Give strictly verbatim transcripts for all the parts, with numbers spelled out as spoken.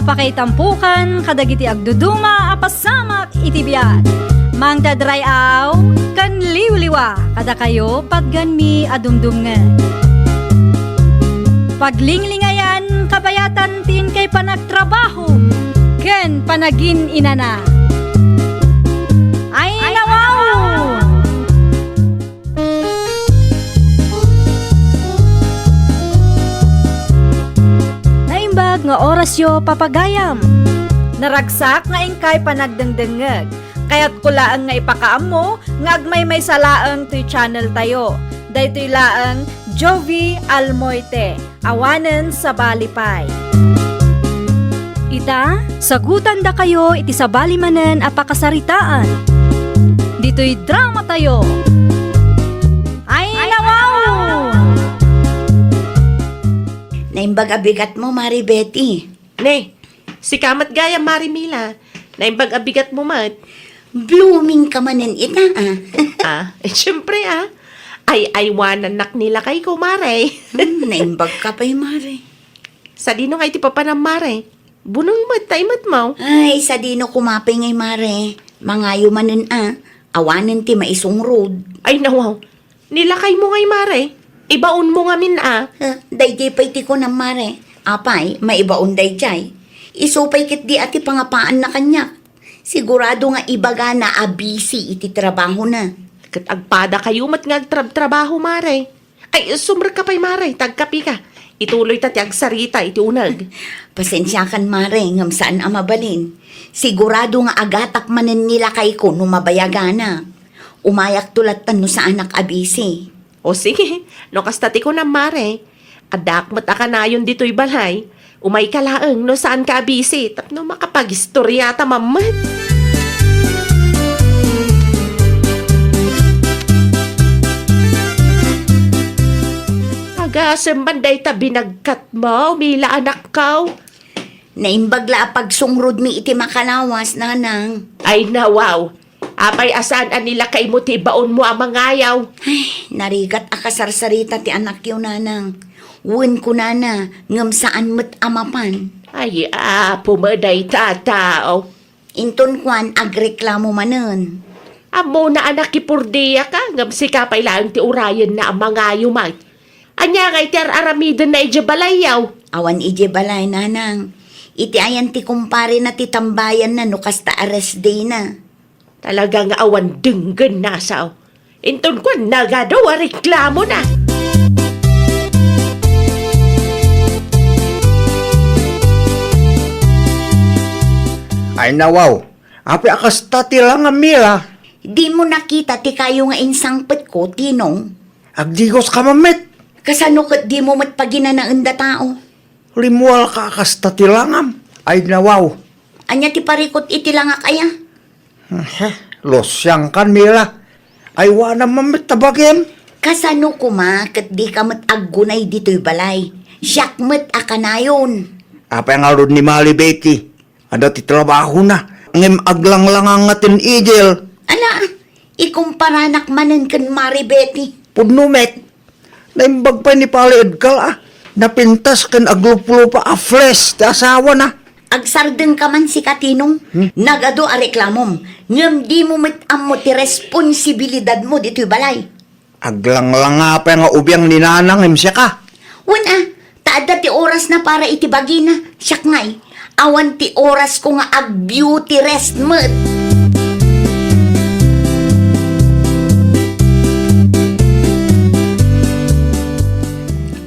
Pakaitampokan kadagiti agduduma a pasamak iti biag. Mangted ray-aw ken liwliwa kadakayo patganmi a dumdumngeg. Paglinglingayan kabayatan ti inkay panagtrabaho ken panagin-inana. Ay, nawaw! Naimbag nga orasyo, papagayam. Naragsak nga inkay panagdengdengngeg. Kayatko laeng nga ipakaammo nga agmaymaysa laeng toy channel tayo. Daytoy laeng Jovi Almoite. Awanen sabali pay. Ita, sagutandakayo iti sabali manen a pakasaritaan. Ditoy drama tayo. Ay, nawaw! Naimbag a bigat mo, Mari Betty. Ne, sika met gayam, Mari Mila. Naimbag a bigat mo met. Blooming ka manen ita, ah. Ah, eh, siyempre, ah. Ay, aywanannak ni lakayko, Mare. Hmm, naimbag ka pay, Mare. Sadino nga iti papanam, Mare? Buneng met, ta imet mo. Ay, sadino kumapay ngay, Mare? Mangayo manen, ah. Awanen ti maisungrod. Ay, nawaw. Ni lakaymo ngay, Mare. Ibaonmo ngamin, ah. Ah, daydi pay ti kunam, Mare. Apay, maibaon daydiay. Isu pay ketdi a ti pangapaanna kaniak. Sigurado nga ibagana a busy iti trabahona. Ket agpadakayo met nga agtrabtrabaho, Mare. Ay, sumrekka pay, Mare, ta agkapika. Ituloyta ti agsarita iti uneg. Pasensiakan, Mare, ngem saan a mabalin. Sigurado nga agatap manen ni lakayko no mabayagana. Umayakto latta no saanak a busy. O sige, no kasta ti kunam, Mare. Addaak met a kanayon ditoy balay. Umayka laeng no saanka a busy tapno makapagistoriata met. Agasem man dayta binagkatmo, Mila anakko. Naimbag la a pagsungrodmi iti makalawas, nanang. Ay, nawaw. Apay a saan a ni lakaymo ti ibaonmo a mangayaw? Ay, narigat a kasarsarita ti anakyo, nanang. Wen kunana, ngem saan met a mapan. Ay, apo met dayta a tao. Inton kuan, agreklamo manen. Ammona a nakipurdeyaka, ngem sika pay laeng ti urayenna a mangayo met. Ania ngay ti ar-aramidenna idiay balayyo? Awan idiay balay, nanang. Iti ayan ti kumparena ti tambayanna no kasta a rest day na. Talaga nga awan denggenna, sao. Inton kuan, nagadu a reklamona. Ay, nawaw. Apay a kasta ti langam, Mila? Dimo nakita ti kayo nga insangpetko, Tinong? Agdigoska met. Kasano ket dimo met paginanaenda tao? Rimmuarka a kasta ti langam. Ay, nawaw. Ania ti parikut iti langak aya? He, lusiangkan, Mila. Aywanam met ta bagim. Kasano koma ket dika met aggunay ditoy balay? Siak met a kanayon. Apay ngarud ni Mari Betty? Adda ti trabahona, ngem aglanglangangaten idil. Ala, ikumparanak manen ken Mari Betty. Pudno met. Naimbag pay ni Pali Edgal a napintas ken agluplupa a fleece ti asawana. Agsardengka man sika, Tinong. Hmm? Nagadu a reklamom, ngem dimo met ammo ti responsibilidadmo ditoy balay. Aglanglanga pay nga ubiang ni Nanang ngem siaka. Wen a, ta adda ti orasna para iti bagina. Siak ngay, awan ti orasko nga ag-beauty rest met.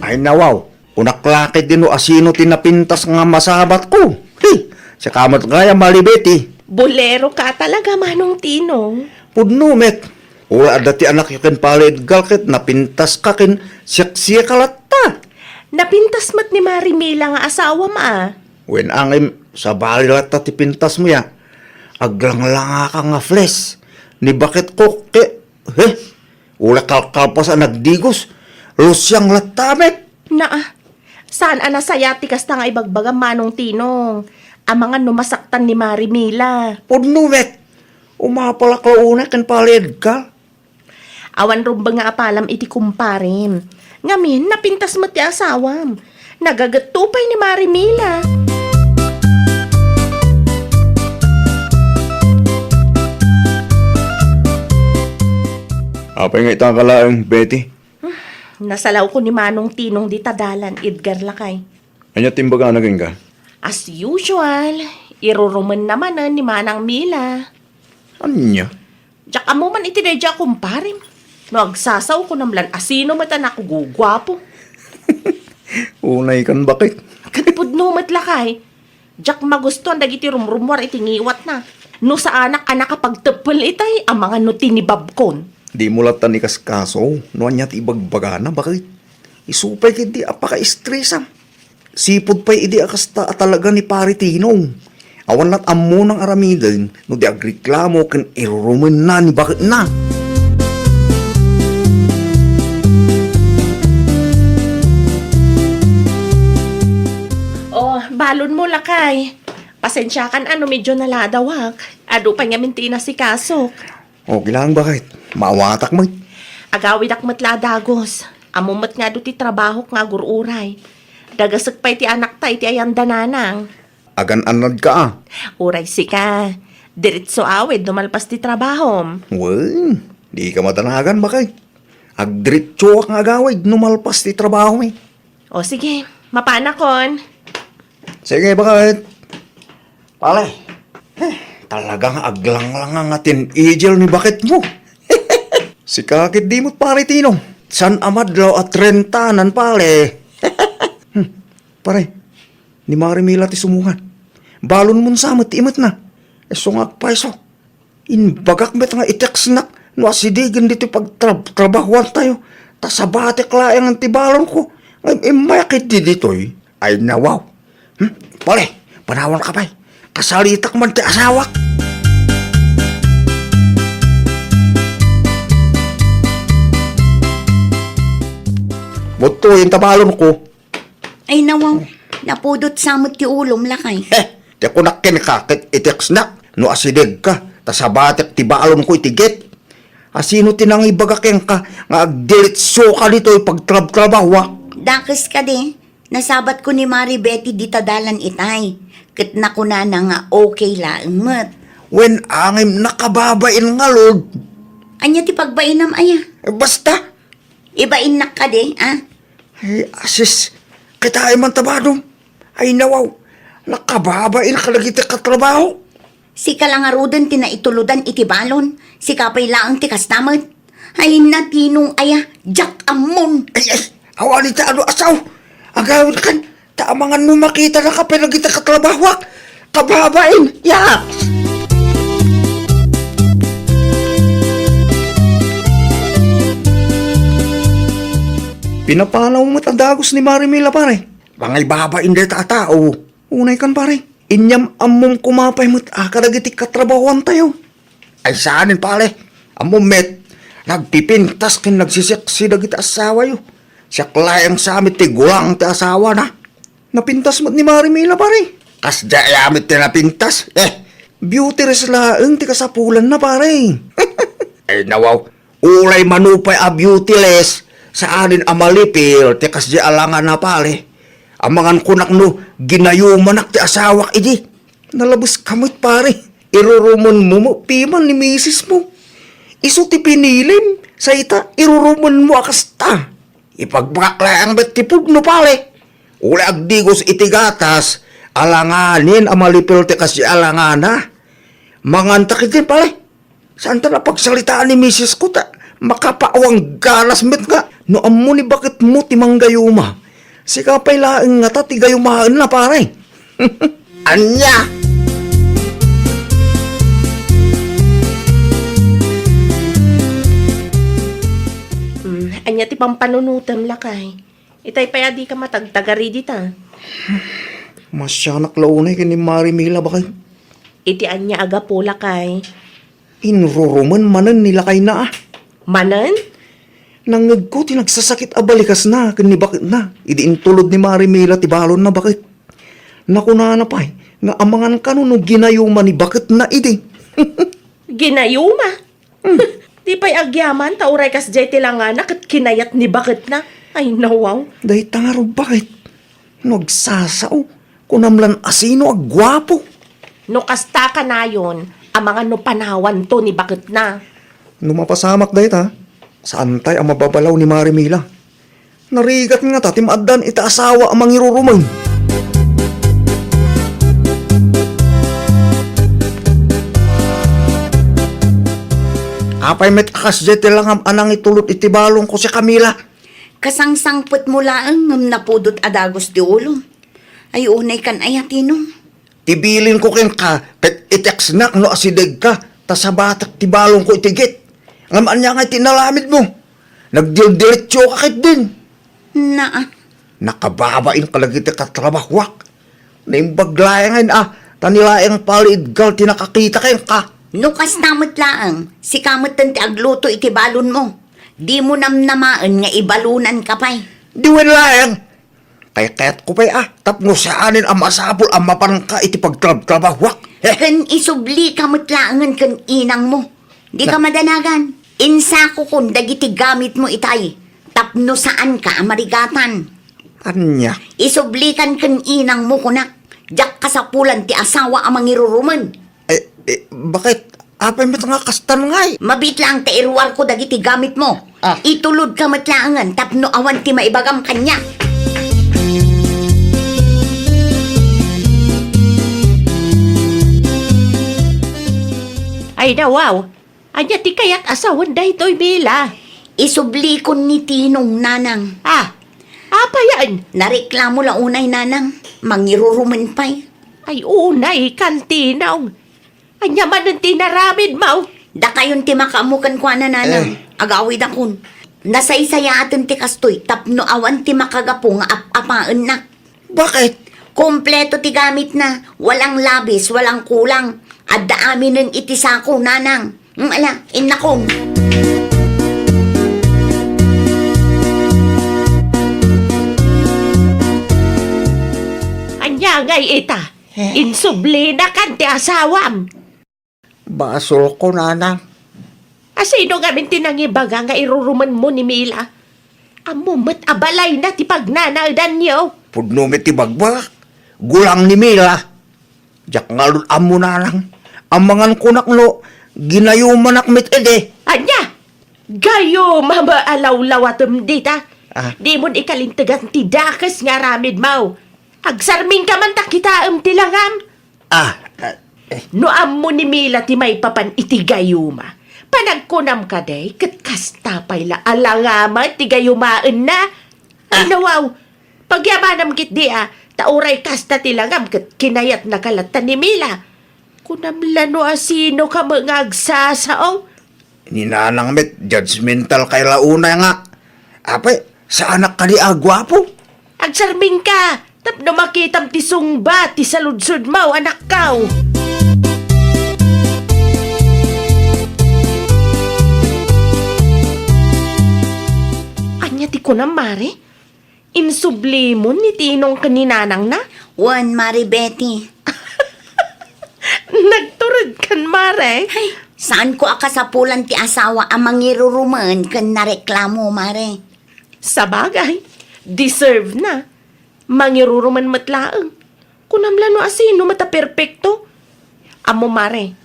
Ay, nawaw, unak lakay dino asino ti napintas nga masabatko. Hi, siaka met gayam, Mari Betty. Bolero ka talaga, Manong Tinong. Pudno met. Uray adda ti anakyo ken Pali Edgal ket napintaska ken siaksiaka latta. Napintas met ni Mari Mila nga asawam a. Wen a ngem, sabali latta ti pintasmo ya. Aglanglangaka nga fleece. Ni baketko ket, he? Uray kalkalpas a nagdigos. Lusiang latta met. Naa, saan a nasayaat ti kasta nga ibagbagam, Manong Tinong. Amangan no masaktan ni Mari Mila. Pudno met. Umapalak la unay ken Pali Edgal. Awan rumbeng nga apalam iti kumparem. Ngamin, napintas met ti asawam. Nagagetto pay ni Mari Mila. Apay nga ita ka laeng, Betty? Nasalawko ni Manong Tinong dita dalan, Edgar, lakay. Ania ti imbagana kenka? As usual, irurumenna manen ni Manang Mila. Ania? Diak ammo man iti daydiay a kumparem. No agsasao, kunam lan asino met a nakuguguapo. Unay kan bakit? Ket pudno met lakay. Diak magustuan dagiti rumrumuar iti ngiwatna. No saanak a nakapagteppel itay, amangan no tinibabkon. Dimo latta ni kaskaso no ania ti ibagbagana, bakit? Isu pay ketdi a pakaistresam. Sipud pay idi a kasta a talaga ni Pari Tinong. Awan lat ammo nang aramiden no di agreklamo ken irurumenna ni baketna. Oh, balon mo, lakay. Pasensiakan a no medyo naladawak. Adu pay ngamin ti inasikasok. Okay lang, bakit? Maawatak met. Agawidak met la a dagus. Ammo met nga adu ti trabahok nga agur-uray. Dagasek pay ti anakta iti ayan da nanang. Agan-annadka a. Uray sika, diretso awid no malpas ti trabahom. Wen, dika madanagan, bakit? Agdiretsoak nga agawid no malpas ti trabahomi. O sige, mapanakon. Sige, bakit? Pale, eh, talaga nga aglanglang nga teenager ni bakit mo. Sika ket di mo't pare Tino. San a madlaw a trentanan, pale. Hmm, pare, ni Mari Mila ti sumungan. Balon mo sa met ti imet na. Isu nga agpayso. Imbagak met nga i-textnak no asidegen ditoy pagtrab-, trabahoan tayo. Ta sabatek laeng ti balonko nga im-, immayak iti ditoy. Ay, nawaw. Hmm? Pare, panawan ka pay. Kasalitak man ti asawak. Butto, yung tabalon ko. Ay, nawaw. Napudot sa met ti ulom, lakay. Heh, ti kunak kenka ket i-textnak no asidegka, ta sabatek ti balonko iti gate. Asino ti nangibaga kenka nga agdiretso ka ditoy pagtrabtrabaho, a? Dakes kadi, nasabatko ni Mari Betty dita dalan itay, ket nakunana nga okay laeng met. Wen, angem nakababain ngarud. Ania ti pagbainam aya? Eh, basta. Ibainnak kadi, a? Ay, asis, kitaem man ta badom. Ay, nawaw, nakababain kadagiti katrabaho. Sika la ngaruden ti naituludan iti balon, sika pay laeng ti kasta met. Ay, natinong aya, diak ammon. Ay, ay, awan iti adu a sao. Agawidkan, ta amangan no makitanaka pay dagiti katrabahoak. Kababain, ya! Pinapanaw met a dagus ni Mari Mila, pare. Mangibaba inday ta a tao. Unay kan, pare. Inyam-ammom koma pay met a kadagiti katrabahoantayo. Ay, saanen, pare. Ammom met, nagpipintas ken nagsisiksi dagiti asawayo. Siak laeng sa met ti gulang ti asawana. Napintas met ni Mari Mila, pare. Kasdiay a met ti napintas. Eh, beauty rest laeng ti kasapulanna, pare. Ay, nawaw. Uray manupay a beautyless, saanen a malipil ti kasdiay a langana, pare. Amangan kunak no ginayomanak ti asawak idi. Nalabeska met, pare. Irurumenmo met piman ni misismo. Isu ti pinilim, sa ita, irurumenmo a kasta. Ipagbagak laeng met ti pudno, pare. Uray agdigos iti gatas, alanganen a malipil ti kasdiay a langana. Manganta ketdin, pare. Saanta a pagsalitaan ni misisko ta makapaawang ganas met nga no ammo ni baketmo ti manggayuma. Sika pay laeng ngata ti gayumaenna, pare. Ania? Hmm, ania ti pampanunotem, lakay? Itay pay a dika matagtagari dita. Masianak la unay ken ni Mari Mila, bakit? Iti ania a gapu, lakay? Inrurumen manen ni lakayna a. Manen? Nangngegko ti nagsasakit a balikasna ken ni baketna idi intulod ni Mari Mila ti balonna, bakit? Nakunana pay nga amangan kano no ginayuma ni baketna idi. Ginayuma? Hmm. Di pay agyaman ta uray kasdiay ti langana ket kinayat ni baketna. Ay, nawaw. Dayta ngarud, bakit? No agsasao, kunam lan asino a guapo. No kasta kanayon, amangan no panawanto ni baketna. No mapasamak dayta, Saantay a mababalaw ni Mari Mila. Narigat ngata ti maaddan iti asawa a mangirurumen. Apay met a kasdiay ti langam a nangitulod iti balonko, si Camila? Kasangsangpetmo laeng ngem napudot a dagus ti ulom. Ay, unay kan aya, Tinong. Ti bilinko kenka, ket i-textnak no asidegka, ta sabatek ti balonko iti gate. Ngem ania ngay ti inaramidmo? Nagdildiretsoka ketdin. Naa. Nakababain ka dagiti katrabahuak. Naimbag laengen a, ta ni laeng paliidgal ti nakakita kenka. No kasta met laeng, sika metten ti agluto iti balonmo. Dimo namnamaen nga ibalonanka pay. Di wen laeng. Kaykayatko pay a, tapno saanen a masapul a mapanka iti pagtrabtrabahuak. He. Ken isublika met laengen ken inangmo. Dika madanagan. Insakokon dagiti gamitmo itay tapno saanka a marigatan. Ania? Isublikan ken inangmo, kunak. Diak kasapulan ti asawa a mangirurumen. Eh, eh, baket? Apay met nga kastan ngay? Mabiit laeng ta iruarko dagiti gamitmo. Ah. Itulodka met laengen tapno awan ti maibagam kaniak. Ay, nawaw. Ania ti kayat a sawen daytoy, Mila? Isublikon ni Tinong, Nanang. Ah, apayen? Nareklamo la unay, Nanang. Mangirurumen pay. Ay, unay kan Tinong. Ania manen ti inaramidmo? Dakayon ti makaammo kenkuana, Nanang. Eh. Agawidakon. Nasaysayaaten ti kastoy tapno awan ti makagapu nga ap-apaennak. Baket? Kompleto ti gamitna. Walang labis, walang kulang. Adda aminen iti sako, Nanang. Mm, ala, innakon. Ania ngay ita? Eh? Insublinakan ti asawam. Basolko, Nanang. A, sino ngamin ti nangibaga nga irurumenmo ni Mila? Ammo met a balayna ti pagnanaedanyo. Pudno met ti bagbagak. Gulang ni Mila. Diak ngarud ammo, Nanang. Amangan kunak no ginayumanak met idi. Ania? Gayuma met a lawlawatem dita. Ah. Dimon ikalintegan ti dakes nga aramidmo. Agsarmingka man ta kitaem ti langam. Ah, ah, eh. No ammo ni Mila ti maipapan iti gayuma, panagkunam kadi ket kasta pay la a langam ti gayumaenna? Ay, ah, nawaw, pagyamanam ketdi a, ta uray kasta ti langam ket kinayatnaka latta ni Mila. Kunam la no asinoka met nga agsasao? Ni Nanang met, judgmental kay la unay nga. Apay, saanak kadi a guapo? Agsarmingka, tapno makitam ti sungbat ti saludsodmo, anakko. Ania ti kunam, Mare? Insublimon ni Tinong ken ni Nanangna? Wen, Mare Betty. Nagturedkan, Mare. Ay, saanko a kasapulan ti asawa a mangirurumen ken nareklamo, Mare. Sabagay, deserve na. Mangirurumen met laeng. Kunam la no asino met a perpekto. Ammo, Mare,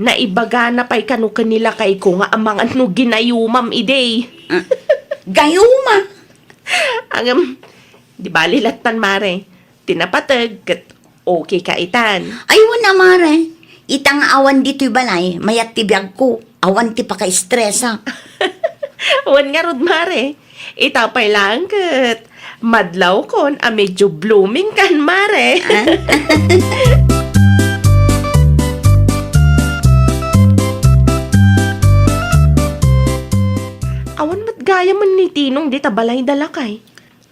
naibagana pay kano ken ni lakayko nga amangan no ginayumam idi. Ah, gayuma? Ngem, di bali lattan, Mare. Ti napateg ket okay ka itan. Ay, wen a, Mare. Ita nga awan ditoy balay, mayat ti biagko. Awan ti pakaistresak. Wen ngarud, Mare. Ita pay laeng ket madlawkon a medyo blooming kan, Mare. Ah. Awan met gayam ni Tinong dita balayda, lakay.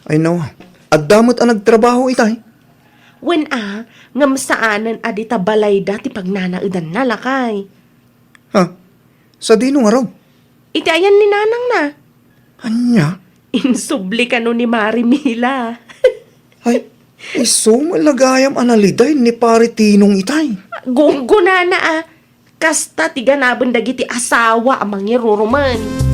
Ay, no. Adda met a nagtrabaho itay. Wen a, ngem saanen a dita balayda ti pagnanaedanna, lakay. Ha? Sadino ngarud? Iti ayan ni nanangna. Ania? Insubli kano ni Mari Mila. Ay, isu met la gayam a naliday ni Pari Tinong itay. Gunggonana a, kasta ti ganaben dagiti asawa a mangirurumen.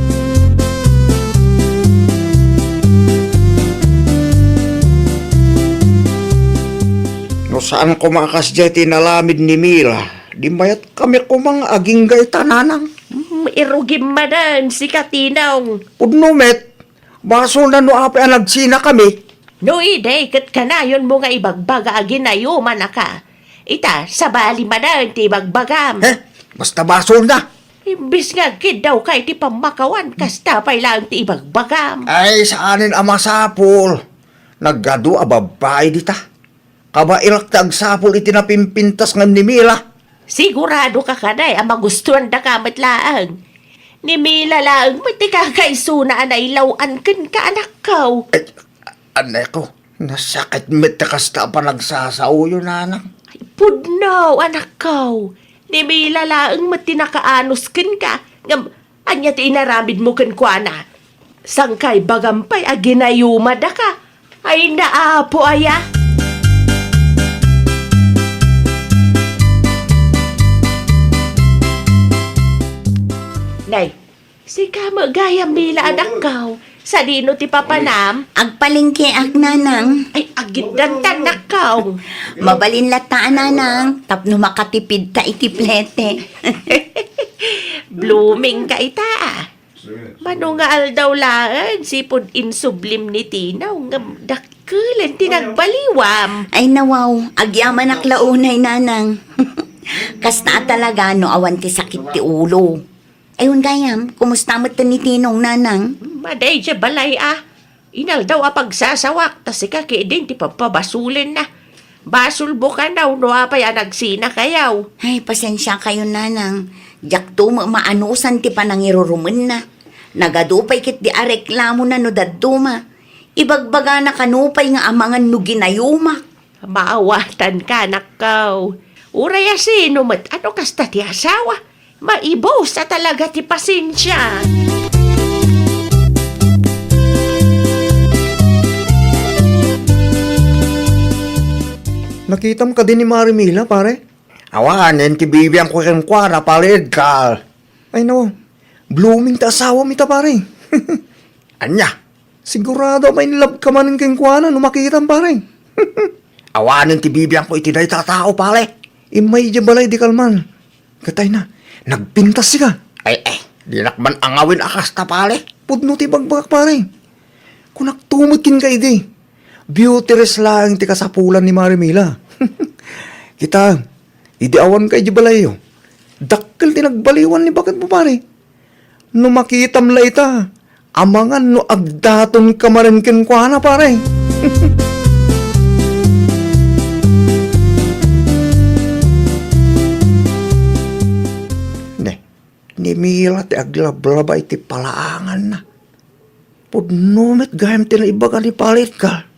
No saan koma a kasdiay ti inaramid ni Mila, di mayat kami koma nga agingga ita, nanang. Mm, irugim manen, sika Tinong. Pudno met, basolna no apay a nagsinakami. No idi ket kanayonmo nga ibagbaga a ginayumanaka, ita, sabali manen ti ibagbagam. Eh, basta basolna. Imbes nga agkiddawka iti pammakawan, kasta pay laeng ti ibagbagam. Ay, saanen a masapul. Nagadu a babbai dita. Kabaelak ti agsapul iti napimpintas ngem ni Mila. Siguradoka kadi a magustuandaka met laeng. Ni Mila laeng met ti kakaisuna a nailaw-an kenka, anakko. Ay, aneko, nasakit met ti kasta a panagsasaoyo, nanang. Ay, pudno, anakko. Ni Mila laeng met ti nakaanus kenka. Ngem, ania ti inaramidmo kenkuana? Sangkay bagam pay a ginayumadaka. Ay, naapo aya. Nay, sika met gayam, Mila, anakko. Sadino ti papanam? Agpalengkeak, nanang. Ay, agiddantan, nakko. Mabalin latta a, nanang, tapno makatipidta iti plete. Blooming ka ita, ah. Mano nga aldaw laeng, sipud insublim ni Tinong, ngem dakkelen ti nagbaliwam. Ay, nawaw, agyamanak la unay, nanang. Kasta a talaga no awan ti sakit ti ulo. Ay, wen gayam, kumusta met ni Tinong, nanang? Madi idiay balay, a. Inaldaw a pagsasawak, ta sika ketdin ti pappabasulenna. Basolmo kano no apay a nagsinakayo. Ay, pasensiakayon, nanang. Diakto met maanusan ti panangirurumenna. Nagadu pay ketdi a reklamona no dadduma. Ibagbagana kano pay nga amangan no ginayumak. Maawatanka, anakko. Uray a sino met, a no kasta ti asawa, maibus a talaga ti pasensia. Nakitam kadi ni Mari Mila, pare? Awanen ti bibiangko kenkuana, pare Edgar. Ay, no. Blooming ti asawam ita, pare. Ania? Sigurado a ma-in love ka manen kenkuana no makitam, pare. Awanen ti bibiangko iti dayta a tao, pare. Immay idiay balay idi kalman. Ket ay na, nagpintas sika. Ay, eh, dinak man angawin a kasta, pare. Pudno ti ibagbagak, pare. Kunakto met kenka idi. Beauty rest laeng ti kasapulan ni Mari Mila. Kita, idi awanka idiay balayyo, dakkel ti nagbaliwan ni baketmo, pare. No makitam la ita, amangan no agdatonka manen kenkuana, pare. Ne, ni Mila ti aglablaba iti palaanganna. Pudno met gayam ti naibaga ni Pare Edgar.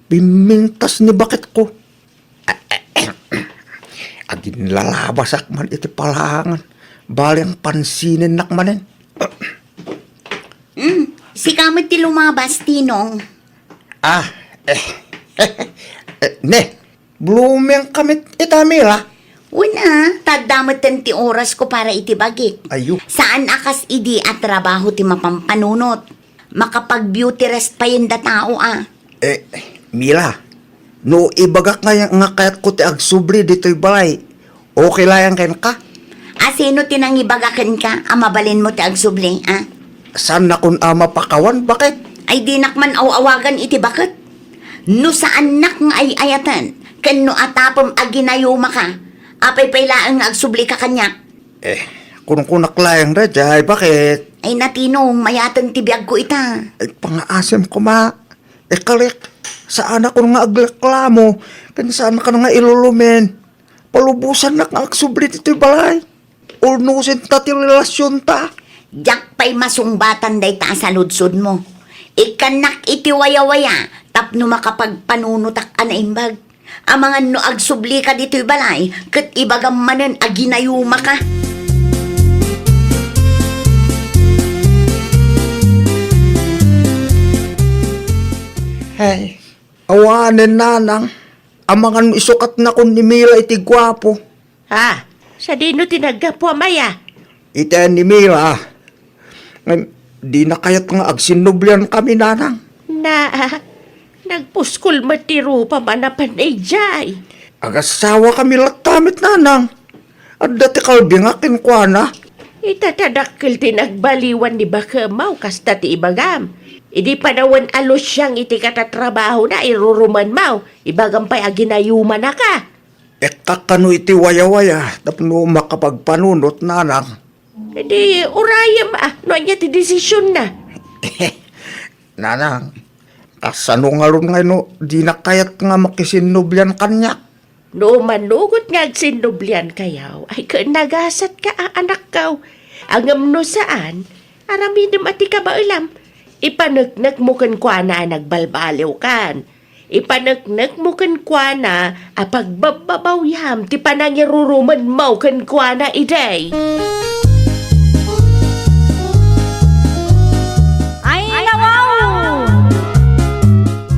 Bimmintas ni baketko. Aginlalabasak man iti palaangan. Bali, ang pansininnak manen. Mm, sika met ti lumabas, Tinong. Ah, eh, eh, ne, blooming ka met ita, Mila. Wen a, ta adda metten ti orasko para iti bagik. Ayo. Saan a kas idi a trabaho ti mapampanunot. Makapag-beauty rest payen da tao a. Eh, Mila, no ibagak nga, nga kayatko ti agsubli ditoy balay, okay laeng kenka? A, sino ti nangibaga kenka a mabalinmo ti agsubli, a? Saannakon a mapakawan, baket? Ay, dinak man aw-awagan iti baket. No saannak nga ay-ayaten, ken no atapem a ginayumaka, apay pay laeng nga agsublika kaniak? Eh, kunkunak laeng daydiay, baket? Ay, Tinong, mayaten ti biagko ita. Ay, pangaasem koma. Ikalik, saanakon nga agreklamo, ken saankan nga ilulumen. Palubosannak nga agsubli ditoy balay. Ulnosenta ti relasionta. Diak pay masungbatan dayta a saludsodmo. Ikkannak iti wayawaya tapno makapagpanunotak a naimbag. Amangan no agsublika ditoy balay, ket ibagam manen a ginayumaka. Hey, awanen, nanang. Amangan no isukatnakon ni Mila iti guapo. Ha? Sadino ti naggapuam aya? Iti ni Mila. Ngem, dina kayat nga agsinnublian kami, nanang. Na, nagpuskol met ti rupam a napan idiay. Agassawa kami latta met, nanang. Adda ti kalbingak kenkuana. Ita ta dakkel ti nagbaliwan ni bakemmaw, kasta ti ibagam. Idi panawen a lusiang iti katatrabahona, irurumenmaw, ibagam pay a ginayumanaka. Ekka kano iti wayawaya tapno makapagpanunot, nanang. Idi urayem a, no ania ti desisionna. Nanang, kasano ngarud nga no dinak kayat nga makisinnublian kaniak? No manugot nga agsinnubliankayo, ay ken nagasatka a anakko. Ngem no saan, aramidem a ti kabaelam. Ipaneknekmo kenkuana a nagbalbaliwkan. Ipaneknekmo kenkuana a pagbabbabawyam ti panangirurumenmo kenkuana idi. Ay, nawaw!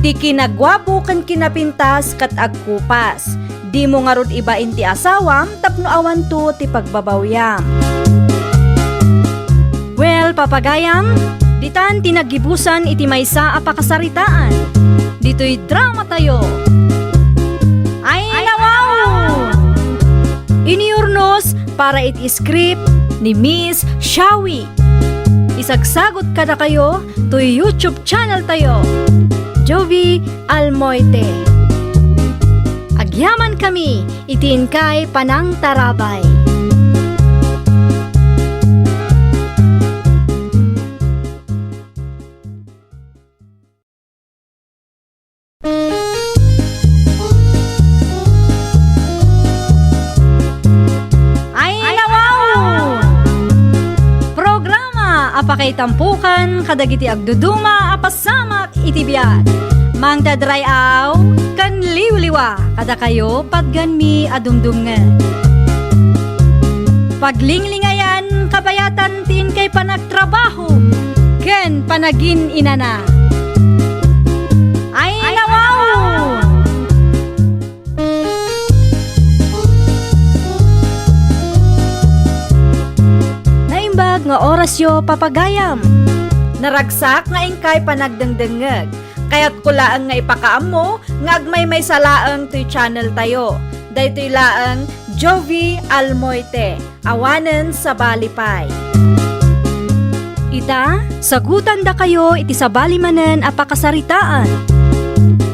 Ti kinaguapo ken kinapintas ket agkupas. Dimo ngarud ibain ti asawam tapno awanto ti pagbabawyam. Well, papagayam, ditan ti naggibusan iti maysa a pakasaritaan. Ditoy dramatayo. Ay, nawaw! Iniurnos para iti script ni Miss Shawi. Isagsagot kadakayo toy YouTube channel tayo, Jovi Almoite. Agyamankami iti inkay panangtarabay. Ay, nawaw! Programa a pakaitampokan kadagiti agduduma a pasamak iti biag. Mangted ray-aw ken liwliwa kadakayo patganmi a dumdumngeg. Paglinglingayan kabayatan ti inkay panagtrabaho ken panagin-inana. Ay, nawaw! Naimbag nga orasyo, papagayam. Naragsak nga inkay panagdengdengngeg. Kayatko laeng nga ipakaammo nga agmaymaysa laeng toy channel tayo. Daytoy laeng Jovi Almoite, awanen sabali pay. Ita, sagutandakayo iti sabali manen a pakasaritaan.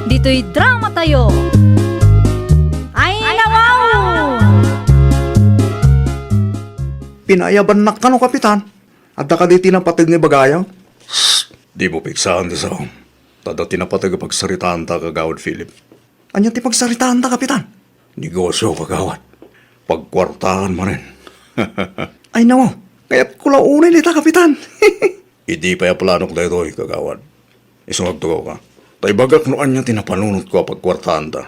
Ditoy dramatayo. Ay, nawaw! Pinaayabannak kano, Kapitan? Adda kadi ti napateg nga ibagayo? Shh! Dimo pigsaan ti saom. Ta adda ti napateg a pagsaritaanta, Kagawad Philip. Ania ti pagsaritaanta, Kapitan? Negosyo, Kagawad. Pagkuartaan manen. Ay, nawaw. Kayatko la unay dayta, Kapitan. Idi pay a planok daytoy, Kagawad. Isu nga agtugaw ka. Ta ibagak no ania ti napanunotko a pagkuartaanta.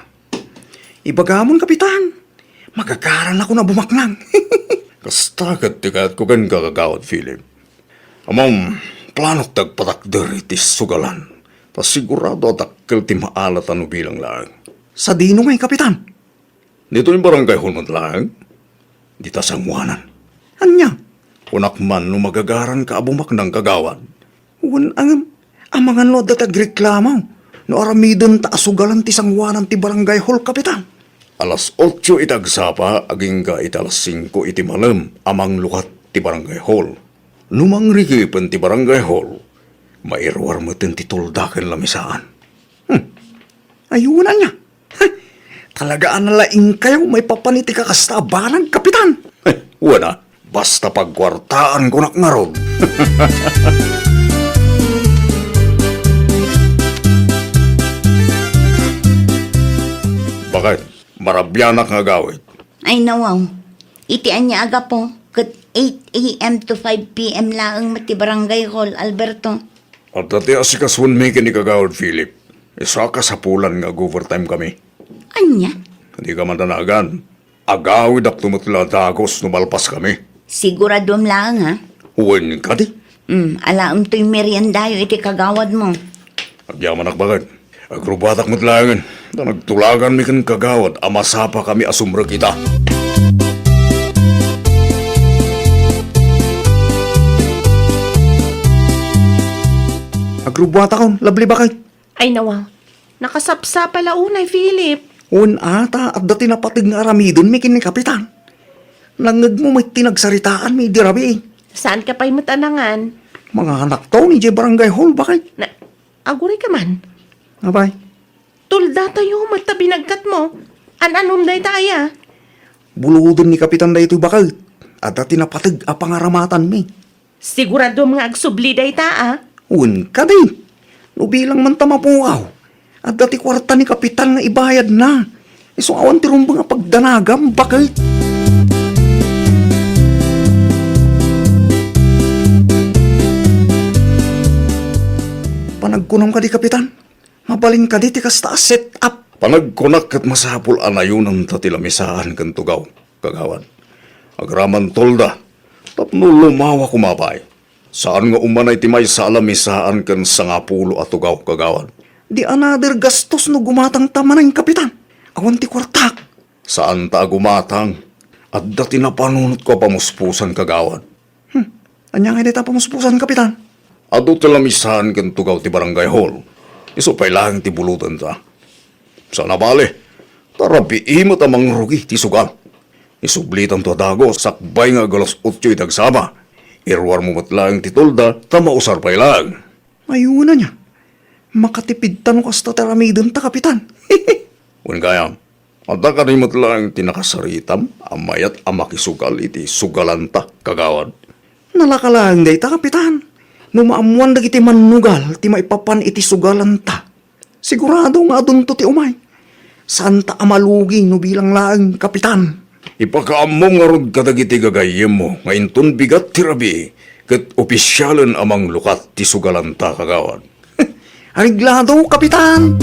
Ibagamon, Kapitan. Magagaranakon a bumaknang. Kasta ket ti kayatko kenka, Kagawad Philip. Ammom, planok ti agpatakder iti sugalan. Ta sigurado a dakkel ti maalat a no bilang laeng. Sadino ngay, Kapitan? Ditoy Barangay Hall met laeng. Dita sangoanan. Ania? Kunak man no magagaranka a bumaknang, Kagawad. Wen, ngem, amangan no adda ti agreklamo no aramidenta a sugalan ti sangoanan ti Barangay Hall, Kapitan. Alas otso iti agsapa agingga iti alas singko iti malem a manglukat ti Barangay Hall. No mangrigipen ti Barangay Hall, mairuar meten ti tolda ken lamisaan. Hmm. Ayunan niya. Talaga a nalaingkayo maipapan iti kakasta a banag, Kapitan. Eh, wana, basta pagkuartaan kunak ngarud. Bakit? Marabianak nga agawid? Ay, nawaw. Iti ania a gapu, ket eight a m to five p m laeng met ti Barangay Hall, Alberto. Adda ti asikasuenmi ken ni Kagawad Philip. Isu a kasapulan nga ag-overtime kami. Ania? Dika madanagan. Agawidakto met la dagus no malpas kami. Siguraduem laeng, ha? Wen kadi? Hmm, alaem toy meriendayo iti kagawadmo. Agyamanak baket. Agrubatak met laengen. Ta nagtulaganmi ken kagawad a masapa kami a sumrek ita. Agrubuatakon, Lovely, bakit? Ay, nawa. Nakasapsapa la unay, Philip. Wen, ata, adda ti napateg nga aramidenmi ken ni Kapitan. Nangngegmo met ti nagsaritaanmi idi rabii. Saanka pay met a nangan? Manganakto idiay barangay hall, baket. Na, aguray ka man. Apay? Tuldatayo met ta binagkatmo. An-anom dayta aya? Buloden ni Kapitan daytoy, baket. Adda ti napateg a pangaramatanmi. Siguradom nga agsubli dayta, a? Wen kadi. No bilang man ta mapukaw, adda ti kuarta ni Kapitan nga ibayadna. Isu awan ti rumbeng a pagdanagam, baket. Panagkunam kadi, Kapitan? Mabalin kadi ti kasta a set up? Panagkunak ket masapul a nayonanta ti lamisaan ken tugaw, kagawad. Agraman tolda, tapno lumawa koma pay. Saan nga umanay ti maysa a lamisaan ken sangapulo a tugaw, kagawad. Di another gastos no gumatangta manen, Kapitan. Awan ti kuartak. Saanta a gumatang. Adda ti napanunotko a pamuspusan, kagawad. Hmm. Ania ngay dayta pamuspusan, Kapitan? Adu ti lamisaan ken tugaw ti barangay hall. Isu pay laeng ti bulodenta. Saan a bale, ta rabii met a mangrugi ti sugal. Isublitanto a dagus sakbay nga ag-alas otso iti agsama. Iruarmo met laeng ti tolda ta mausar pay laeng. Ayuna nia. Makatipidta no kasta ti aramidenta, Kapitan. Wen gayam, adda kadi met laeng ti nakasaritam a mayat a makisugal iti sugalanta, kagawad? Nalaka laeng dayta, Kapitan. No maammoan dagiti mannugal ti maipapan iti sugalanta, sigurado nga adunto ti umay. Saanta a malugi no bilang laeng, Kapitan. Ipakaammom ngarud kadagiti gagayyemmo nga inton bigat ti rabii ket opisialen a manglukat ti sugalanta, kagawad. Areglado, Kapitan!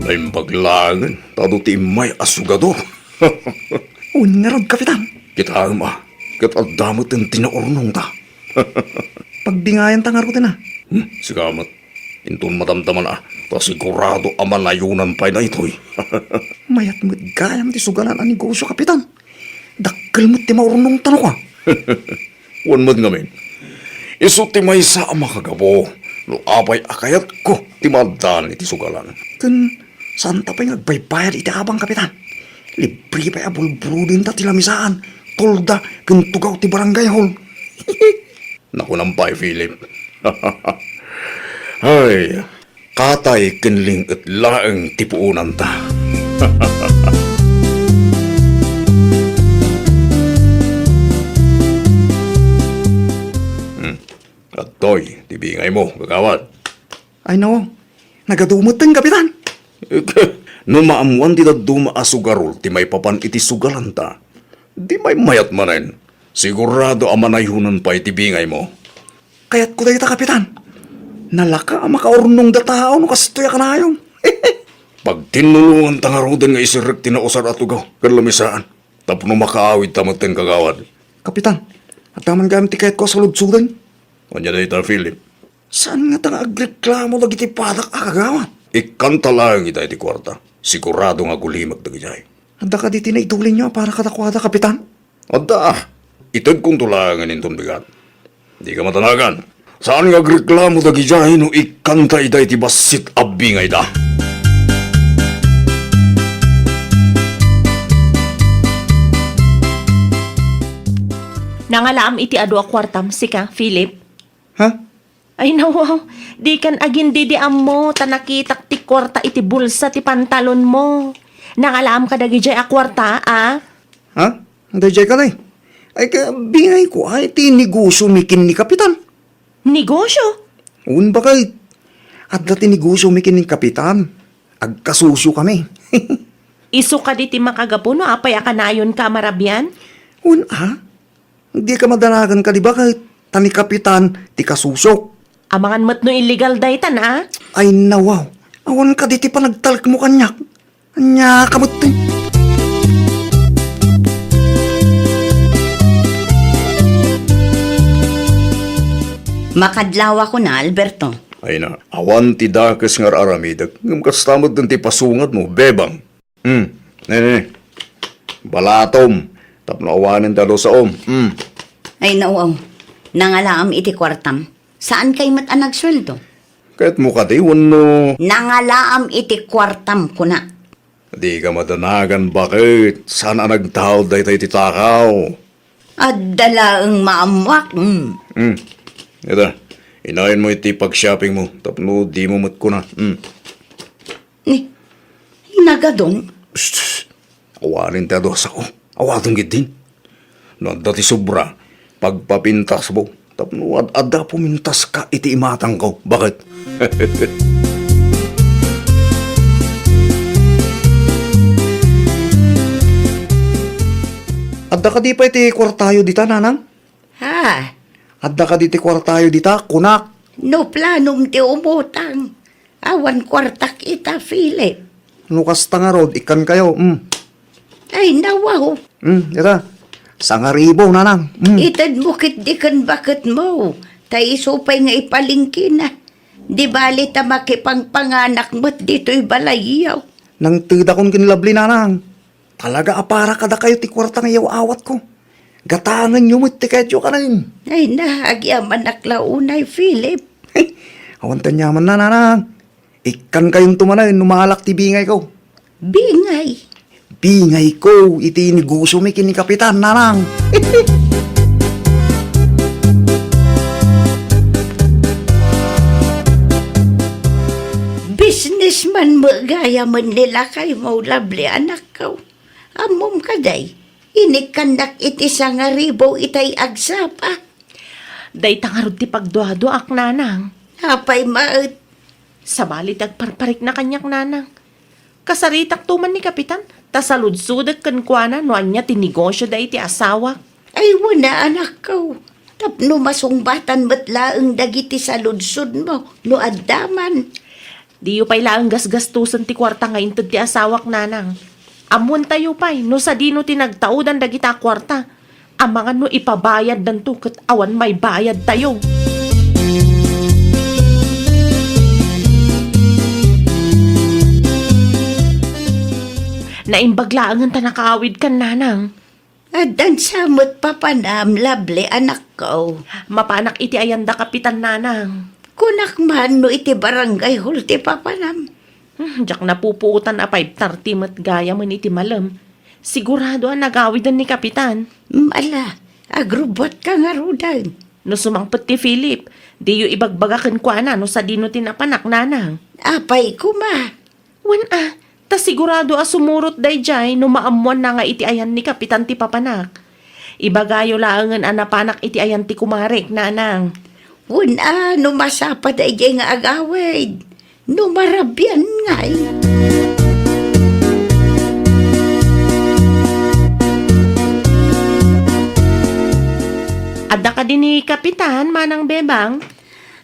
Naimbag laengen ta adu ti immay a sugador. Wen ngarud, Kapitan. Kitaem a, ket adda met ti naurnongta. Pagbingayanta ngaruden a. Hmm, sika met. Inton madamdaman a, ta sigurado a manayonan pay daytoy. Mayat met gayam ti sugalan a negosio, Kapitan. Dakkel met ti maurnongta no kua. Wen met ngamin, isu ti maysa a makagapu no apay a kayatko ti maaddaan iti sugalan. Ken saanta pay nga agbaybayad iti abang, Kapitan. Libre pay a bulbulodenta ti lamisaan, tolda, ken tugaw ti barangay hall. Nakunam pay, Philip. Ay, katay ken ling-et laeng ti puonanta. Hmm. Adtoy ti bingaymo, kagawad. Ay, no. Nagadu metten, Kapitan. No maammoan ti dadduma a sugarol ti maipapan iti sugalanta, di maymayat manen. Sigurado a manayonan pay ti bingaymo. Kayatko dayta, Kapitan. Nalaka a makaurnongda tao no kastoy a kanayon. Pagtinnulonganta ngaruden nga isirrek ti nausar a tugaw ken lamisaan tapno makaawidta metten, kagawad. Kapitan, adda man gayam ti kayatko a saludsoden. Ania dayta, Philip? Saan ngata nga agreklamo dagiti padak a kagawad? Ikkanta laeng ita iti kuarta. Sigurado nga agulimek dagidiay. Adda kadi ti naitulinyo a para kadakuada, Kapitan? Adda. Itedkonto laengen inton bigat. Dika madanagan. Saan nga agreklamo dagidiay no ikkanta ita iti bassit a bingayda. Nangalaam iti adu a kuartam, sika, Philip? Ha? Ay, nawaw. Dikan agin-didiammo, ta nakitak ti kuarta iti bulsa ti pantalonmo. Nangalaam kadagidiay a kuarta, a? Ha? Daydiay kadi? Ay, ka, bingayko, ay, ti negosio mi ken ni Kapitan. Negosio? Wen, baket. Adda ti negosio mi ken ni Kapitan. Agkasosiomi. Isu kadi ti makagapu no apay a kanayonka a marabian? Wen, a? Dika madanagan kadi, baket? Ta ni Kapitan ti kasosiok. Amangan met no illegal daytan, a? Ay, nawaw. Awan kadi ti panagtalekmo kaniak. Ania ka met ti? Makadlaw a kuna, Alberto. Ay na, awan ti dakes nga ar-aramidek, ngem kasta met ti pasungatmo, bebang. Hmm, ne, ne, ne. Balatom, tapno awanen ti adu saom. Hmm. Ay, nawaw. Nangalaam iti kuartam. Saan kay met a nagsueldo? Kayatmo kadi wenno? Nangalaam iti kuartam, kuna. Dika madanagan, baket? Saan a nagtaud dayta iti takaw? Adda laeng maammuak. Mm. Hmm. Ita, inayon mo iti pag-shopping mo tapno dimo met kuna. Hmm. Ni, nagadong? Shh! Awanen ti adu a sao. Awaten ketdin. No adda ti sobra, pagpapintasmo. Tapno ad-adda pumintaska iti imatangko. Baket? Adda kadi pay ti kuartayo dita, nanang? Ha? Adda kadi ti kuartayo dita, kunak? No planom ti umutang, awan kuartak ita, Philip. No kasta ngarud, ikkankayo, mm. Ay, nawaw. Mm, ita. Sangaribu, nanang. Mm. Itedmo ketdi ken baketmo, ta isu pay nga ipalengkena. Di bali ta makipangpanganak met ditoy balayyo. Nangtedakon ken Lovely, nanang. Talaga a para kadakayo ti kuarta nga iyaw-awatko. Gatangenyo met ti kayatyo kanen. Ay na, agyamanak la unay, Philip. Awan ti aniamanna, nanang. Ikkankayonto manen no maalak ti bingayko. Bingay? Bingayko iti negosyomi ken ni Kapitan, nanang. Businessman met gayamen ni lakaymo, Lovely, anakko. Ammom kadi, inikkannak iti sangaribu itay agsapa. Dayta ngarud ti pagduaduaak, nanang. Apay met? Sabali ti agparparikna kaniak, nanang. Kasaritakto man ni Kapitan, ta saludsodek kenkuana no ania ti negosio daydi asawak. Ay, wen a, anakko. Tapno masungbatan met laeng dagiti saludsodmo no adda man. Diyo pay laeng gasgastosen ti kuarta nga inted ti asawak, nanang. Ammoentayo pay no sadino ti nagtaudan dagita a kuarta. Amangan no ipabayaddanto ket awan maibayadtayo. Naimbag laengen ta nakaawidkan, nanang. Addan sa met papanam, Lovely, anakko. Mapanak iti ayan da Kapitan, nanang. Kunak man no iti barangay hall ti papanam. Hmm, diak napupuotan a five thirty met gayamen iti malem. Sigurado a nagawiden ni Kapitan. Mm, ala, agrubbuatka ngaruden. No sumangpet ti Philip, diyo ibagbaga kenkuana no sadino ti napanak, nanang. Apay koma? Wen a, ta sigurado a sumurot daydiay no maammoanna nga iti ayan ni Kapitan ti papanak. Ibagayo laengen a napanak iti ayan ti kumarek, nanang. Wen a, no masapa daydiay nga agawid. No marabian ngay. Adda kadi ni Kapitan, Manang Bebang?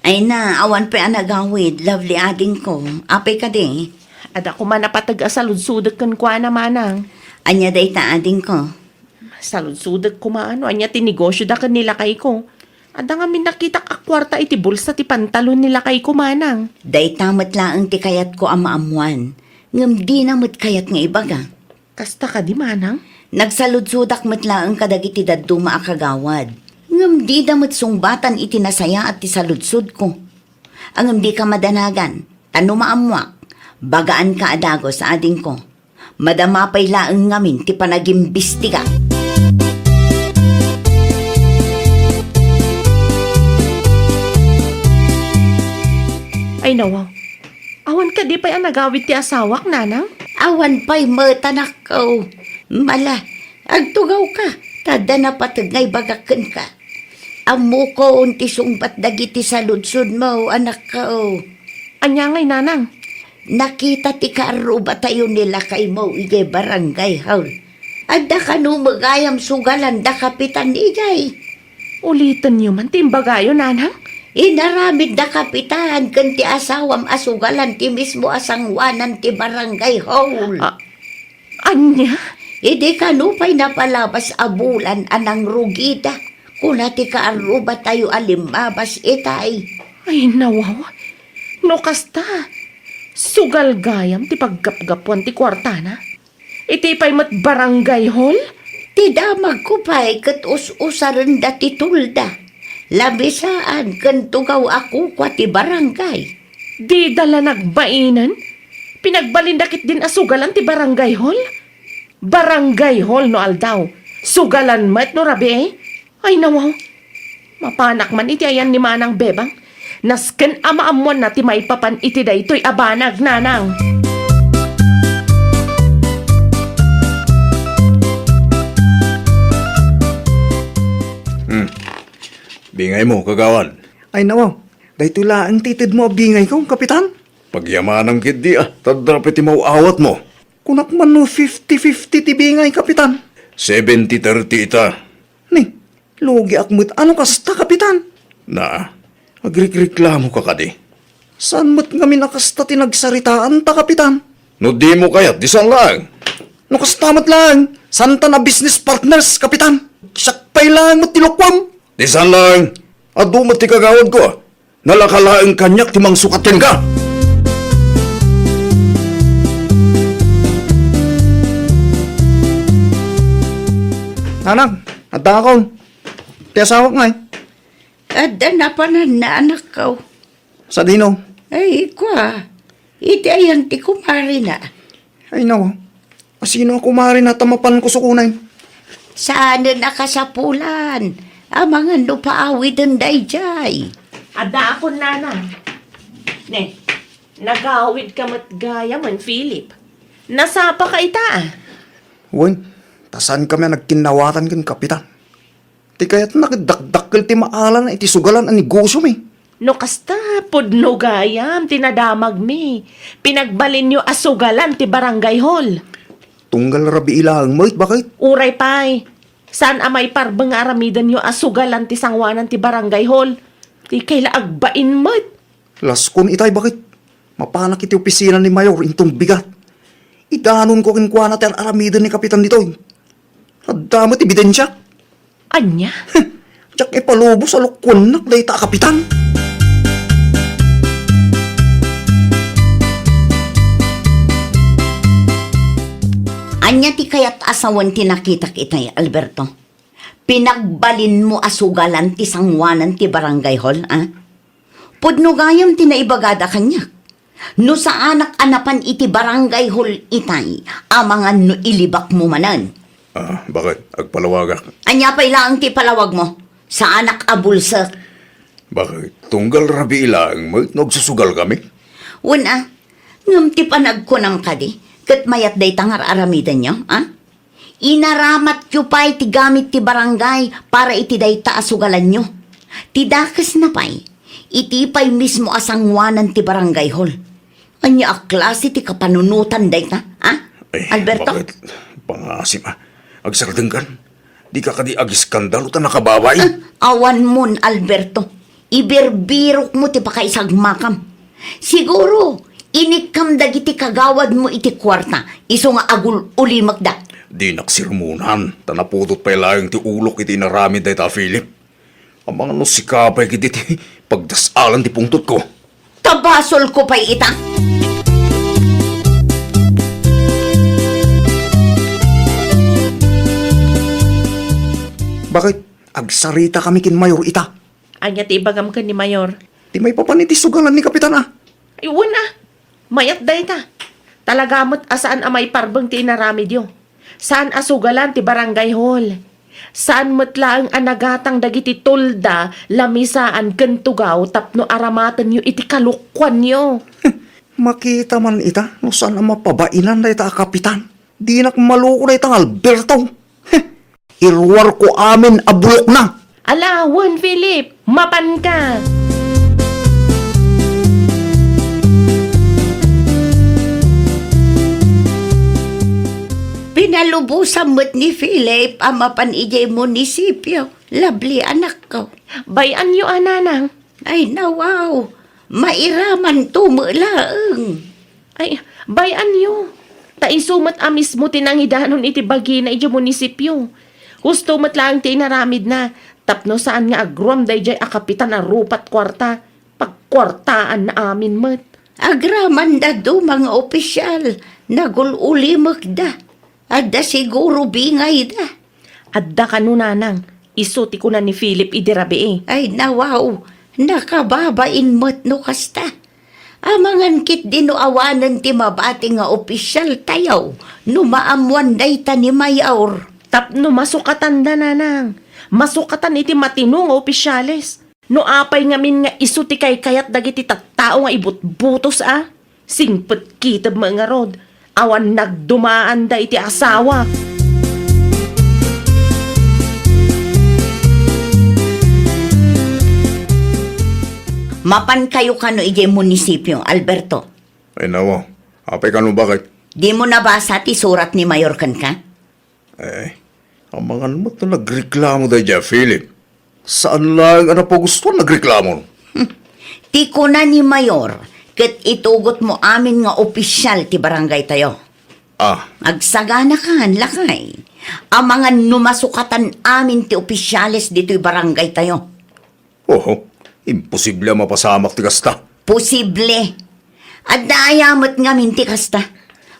Ay na, awan pay a nagawid, Lovely, adingko. Apay kadi? Adda koma napateg a saludsodek kenkuana, Manang. Ania dayta, adingko? Saludsodek koma no ania ti negosyoda ken ni lakayko. Adda ngamin nakitak a kuarta iti bulsa ti pantalon ni lakayko, Manang. Dayta met laeng ti kayatko a maammoan, ngem dina met kayat nga ibaga. Kasta kadi, Manang? Nagsaludsodak met laeng kadagiti dadduma a kagawad, ngem dida met sungbatan iti nasayaat ti saludsodko. Ngem dika madanagan, ta no maammoak, bagaanka a dagus, adingko. Madama pay laeng ngamin ti panagimbistiga. Ay, nawaw. Awan kadi pay a nagawid ti asawak, nanang? Awan pay met, anakko. Mala, agtugawka, ta adda napateg nga ibagak kenka. Ammokon ti sungbat dagiti saludsodmo, anakko. Ania ngay, nanang? Nakita ti kaarrubatayo ni lakaymo idiay barangay hall. Adda kano met gayam sugalan da kapitan idiay? Ulitenyo man ti imbagayo, nanang. Inaramid da kapitan ken ti asawam a sugalan ti mismo a sangoanan ti barangay hall. Ah, Ania? Idi kano pay napalabas a bulan a nangrugida, kuna ti kaarrubatayo a limmabas itay. Ay, nawaw. No kasta, sugal gayam ti paggapgapuan ti kuartana. Iti pay met barangay hall? Ti damagko pay ket us-usarenda ti tolda, lamisaan ken tugaw a kukua ti barangay. Dida la nagbainen? Pinagbalinda ketdin a sugalan ti barangay hall? Barangay hall no aldaw. Sugalan met no rabii? Ay, nawaw. Mapanak man iti ayan ni Manang Bebang. Nasken a maammoanna ti maipapan iti daytoy a banag, Nanang. Hmm. Bingaymo, kagawad. Ay, nawaw. Daytoy laeng ti itedmo a bingayko, Kapitan. Pagyamanam ketdi a, ta adda pay ti maaw-awatmo. Kunak man no fifty fifty ti bingay, Kapitan. Seventy thirty ita. Ni, lugiak met a no kasta, Kapitan. Na, agrikreklamoka kadi? Saan met ngamin a kasta ti nagsaritaanta, Kapitan? No dimo kayat, di saan laeng. No kasta met laeng, saantan a business partners, Kapitan. Siak pay laeng met ti lukuam. Di saan laeng, adu met ti kagawadko, a. Nalaka laeng kaniak ti mangsukat kenka. Nanang, addaakon. Ti asawak ngay? Adda napananna, anakko. Sadino? Ay, kua. Iti ayan ti kumarina. Ay, naku. Asino a kumarina ta mapan kusukunen? Saanen a kasapulan. Amangan no paawiden daydiay. Addaakon, Nanang. Ne, nagawidka met gayam, Philip. Nasapaka ita, a. Wen, ta saankami a nagkinnawatan ken Kapitan. Ti kayatna ket dakdakkel ti maala iti sugalan a negosiomi. No kasta, pudno gayam ti nadamagmi. Pinagbalinyo a sugalan ti barangay hall. Tunggal rabii laeng met, baket? Uray pay, saan a maiparbeng nga aramidenyo a sugalan ti sanguanan ti barangay hall. Dikay la agbain met. Laskon itay, baket? Mapanak iti opisina ni Mayor inton bigat. Idanonko kenkuana ti ar-aramiden ni Kapitan ditoy. Adda met ebidensia. Ania? Diak ipalubos a lukuennak dayta a Kapitan. Ania ti kayat a sawen ti nakitak itay, Alberto? Pinagbalinmo a sugalan ti sanguanan ti barangay hall, a? Pudno gayam ti naibagada kaniak. No saanak a napan iti barangay hall itay, amangan no ilibakmo manen. Ah, baket? Agpalawagak. Ania pay laeng ti ipalawagmo? Saanak a bulsek. Baket? Tunggal rabii laeng met no agsusugalkami? Wen a, ngem ti panagkunam kadi, ket mayat dayta nga ar-aramidenyo, a? Inaramatyo pay ti gamit ti barangay para iti dayta a sugalanyo. Ti dakesna pay, iti pay mismo a sanguanan ti barangay hall. Ania a klase ti kapanunotan dayta, a? Ay, Alberto? Baket? Pangasim, a. Agsardengkan? Dika kadi agiskandalo ta nakababain? Ah, awanmon, Alberto. Ibirbirokmo ti pakaisagmakam. Siguro, inikkam dagiti kagawadmo iti kuarta, isu nga agul-ulimekda. Dinak sermonan, ta naputot pay laeng ti ulok iti inaramid dayta a Philip. Amangan no sika pay ketdi ti pagdas-alan ti pungtotko. Ta basolko pay ita. Baket? Agsaritakami ken Mayor ita. Ania ti ibagam ken ni Mayor? Ti maipapan iti sugalan ni Kapitan, a. Ay, wen a. Mayat dayta. Talaga met a saan a maiparbeng ti inaramidyo. Saan a sugalan ti barangay hall. Saan met laeng a nagatang dagiti tolda, lamisaan ken tugaw tapno aramatenyo iti kalokuanyo. Makita man ita no saan a mapabainan dayta a Kapitan. Dinak maloko dayta nga Alberto. Iruarko amin a bulokna. Ala, wen, Philip, mapanka. Pinalubosan met ni Philip a mapan idiay munisipio. Lovely, anakko. Bay-anyo a, Nanang. Ay, nawaw, mairamanto met laeng. Ay, bay-anyo. Ta isu met a mismo ti nangidanon iti bagina idiay munisipio. Husto met laeng ti inaramidna, tapno saan nga agruam daydiay a Kapitan a rupat kuarta. Pagkuartaanna amin met. Agramanda duma nga opisial, nagul-ulimekda. Adda siguro bingayda. Adda kano, Nanang, isu ti kuna ni Philip idi rabii. Ay, nawaw, nakababain met no kasta. Amangan ketdi no awanen ti mabati nga opisialtayo no maammoan dayta ni Mayor. Tapno masukatanda, nanang. Masukatan iti matino nga opisiales. No apay ngamin nga isu ti kaykayat dagiti tattao nga ibutbutos a? Singpet kitem met ngarud, awan nagdumaanda iti asawa. Mapankayo kano idiay munisipio, Alberto? Ay, nawa. Apay kano, bakit? Dimo nabasa ti surat ni Mayor kenka? Eh, amangan met no nagreklamo daydiay a Philip. Saan laeng a napagustuan nagreklamo. Hmm. Ti kuna ni Mayor, ket itugotmo amin nga opisial ti barangaytayo. Ah. Agsaganakan, lakay. Amangan no masukatan amin ti opisiales ditoy barangaytayo. Oho, imposible a mapasamak ti kasta. Posible. Adda aya met ngamin ti kasta.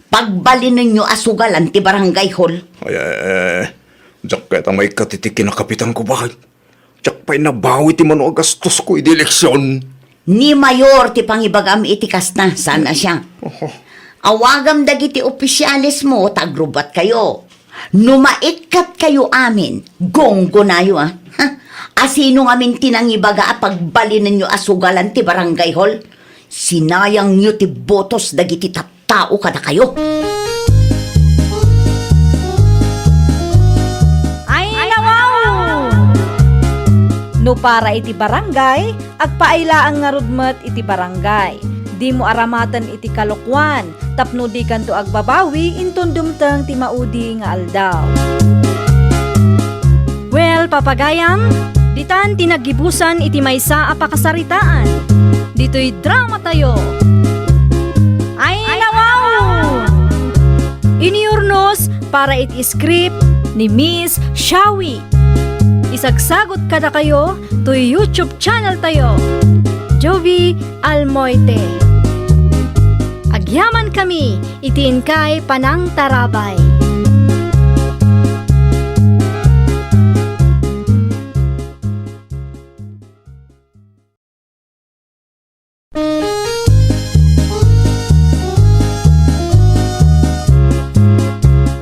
Pagbalinenyo a sugalan ti barangay hall. Ay, ay, ay, ay. Diak kayat a maikkat iti kinakapitanko, bakit? Diak pay nabawi ti mano a gastosko idi eleksion. Ni Mayor ti pangibagam iti kasta, saan a siak. Oho. Awagam dagiti opisialesmo ta agrubbuatkayo. No maikkatkayo amin, gunggonayo, a. Ha? Asino ngamin ti nangibaga a pagbalinenyo a sugalan ti barangay hall? Sinayangyo ti botos dagiti tattao kadakayo. Ay, nawaw! No para iti barangay, agpaay laeng ngarud met iti barangay. Dimo aramaten iti kalokuan, tapno dikanto agbabawi inton dumteng ti maudi nga aldaw. Well, papagayam, ditan ti naggibusan iti maysa a pakasaritaan. Ditoy dramatayo. Ay, nawaw! Iniurnos para iti script ni Miss Shawi. Isagsagot kadakayo toy YouTube channel tayo, Jovi Almoite. Agyamankami iti inkay panangtarabay.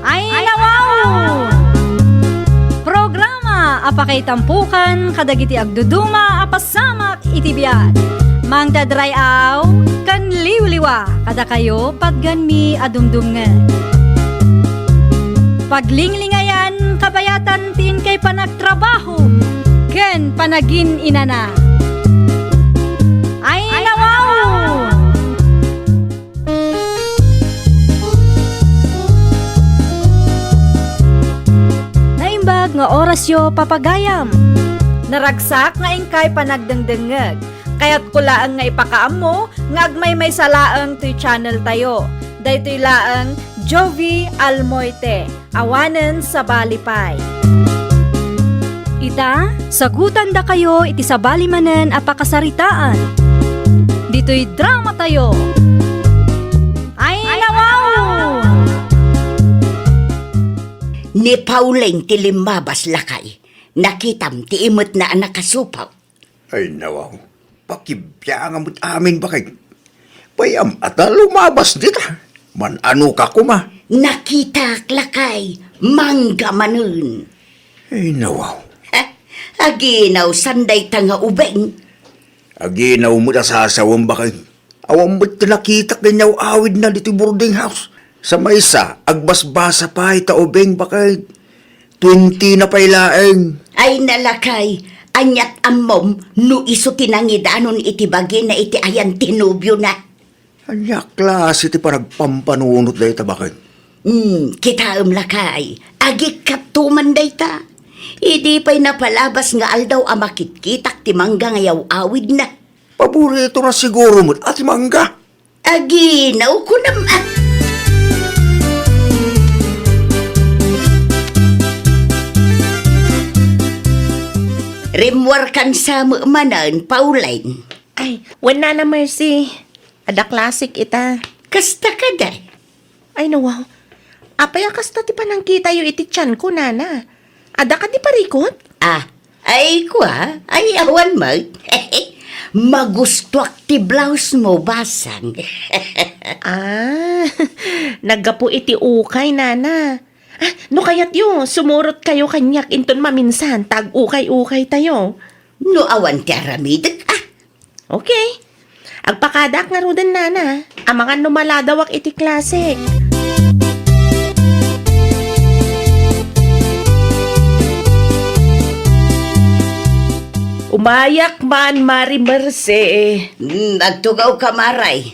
Ay, nawaw! Programa a pakaitampukan kadagiti agduduma a pasamak iti biag. Mangted ray-aw ken liwliwa kadakayo patgenmi a dumdumngeg. Paglinglingayan kabayatan ti inkay panagtrabaho ken panagin-inana. Ay, nawaw! Naimbag nga orasyo, papagayam. Naragsak nga inkay panagdengdengngeg. Kayatko laeng nga ipakaammo nga agmaymaysa laeng toy channel tayo. Daytoy laeng Jovi Almoite, awanen sabali pay. Ita, sagutandakayo iti sabali manen a pakasaritaan. Ditoy dramatayo. Ay, nawaw! Ni Pauline ti limmabas, lakay. Nakitam ti imetna a nakasupaw. Ay, nawaw. Pakibiangam met amin, bakit? Payam a ta lumabas dita. Man-ano ka koma? Nakitak, lakay. Mangga manen. Ay, nawaw. Ha? Aginaw, saan dayta nga ubing? Aginaw met a sasawem, bakit? Awan met ti nakitak nga inyaw-awidna ditoy boarding house. Sa maysa, agbasbasa pay ta ubing, bakit? Twenty na pay laeng. Ay, nalakay, aniat ammom no isu ti nangidanon iti bagina iti ayan ti nobiona? Ania a klase ti panagpampanunot dayta, bakit? Hmm, kitaem, lakay, agikkatto man dayta. Idi pay napalabas nga aldaw a makitkitak ti mangga nga yaw-awidna. Paborito na siguro met a ti mangga. Aginaw, kunam a. Rimmuarkan sa met manen, Pauline. Ay, wen, Nana Mercy. Adda klasik ita. Kasta kadi? Ay, nawaw. Apay a kasta ti panangkitayo iti tianko, nana? Adda kadi parikut? Ah, ay, kua, ay, awan met. Magustuak ti blouse mo, basang. Ah, naggapu iti ukay, nana. Ah, no kayatyo, sumurot kayo kaniak inton maminsan, ta ag-ukay-ukay tayo. No awan ti aramidek, ah. Okay. Agpakadak ngaruden, nana. Amangan no maladawak iti klasek. Umayak man, Mari Merce. Hmm, agtugaw ka, Maray.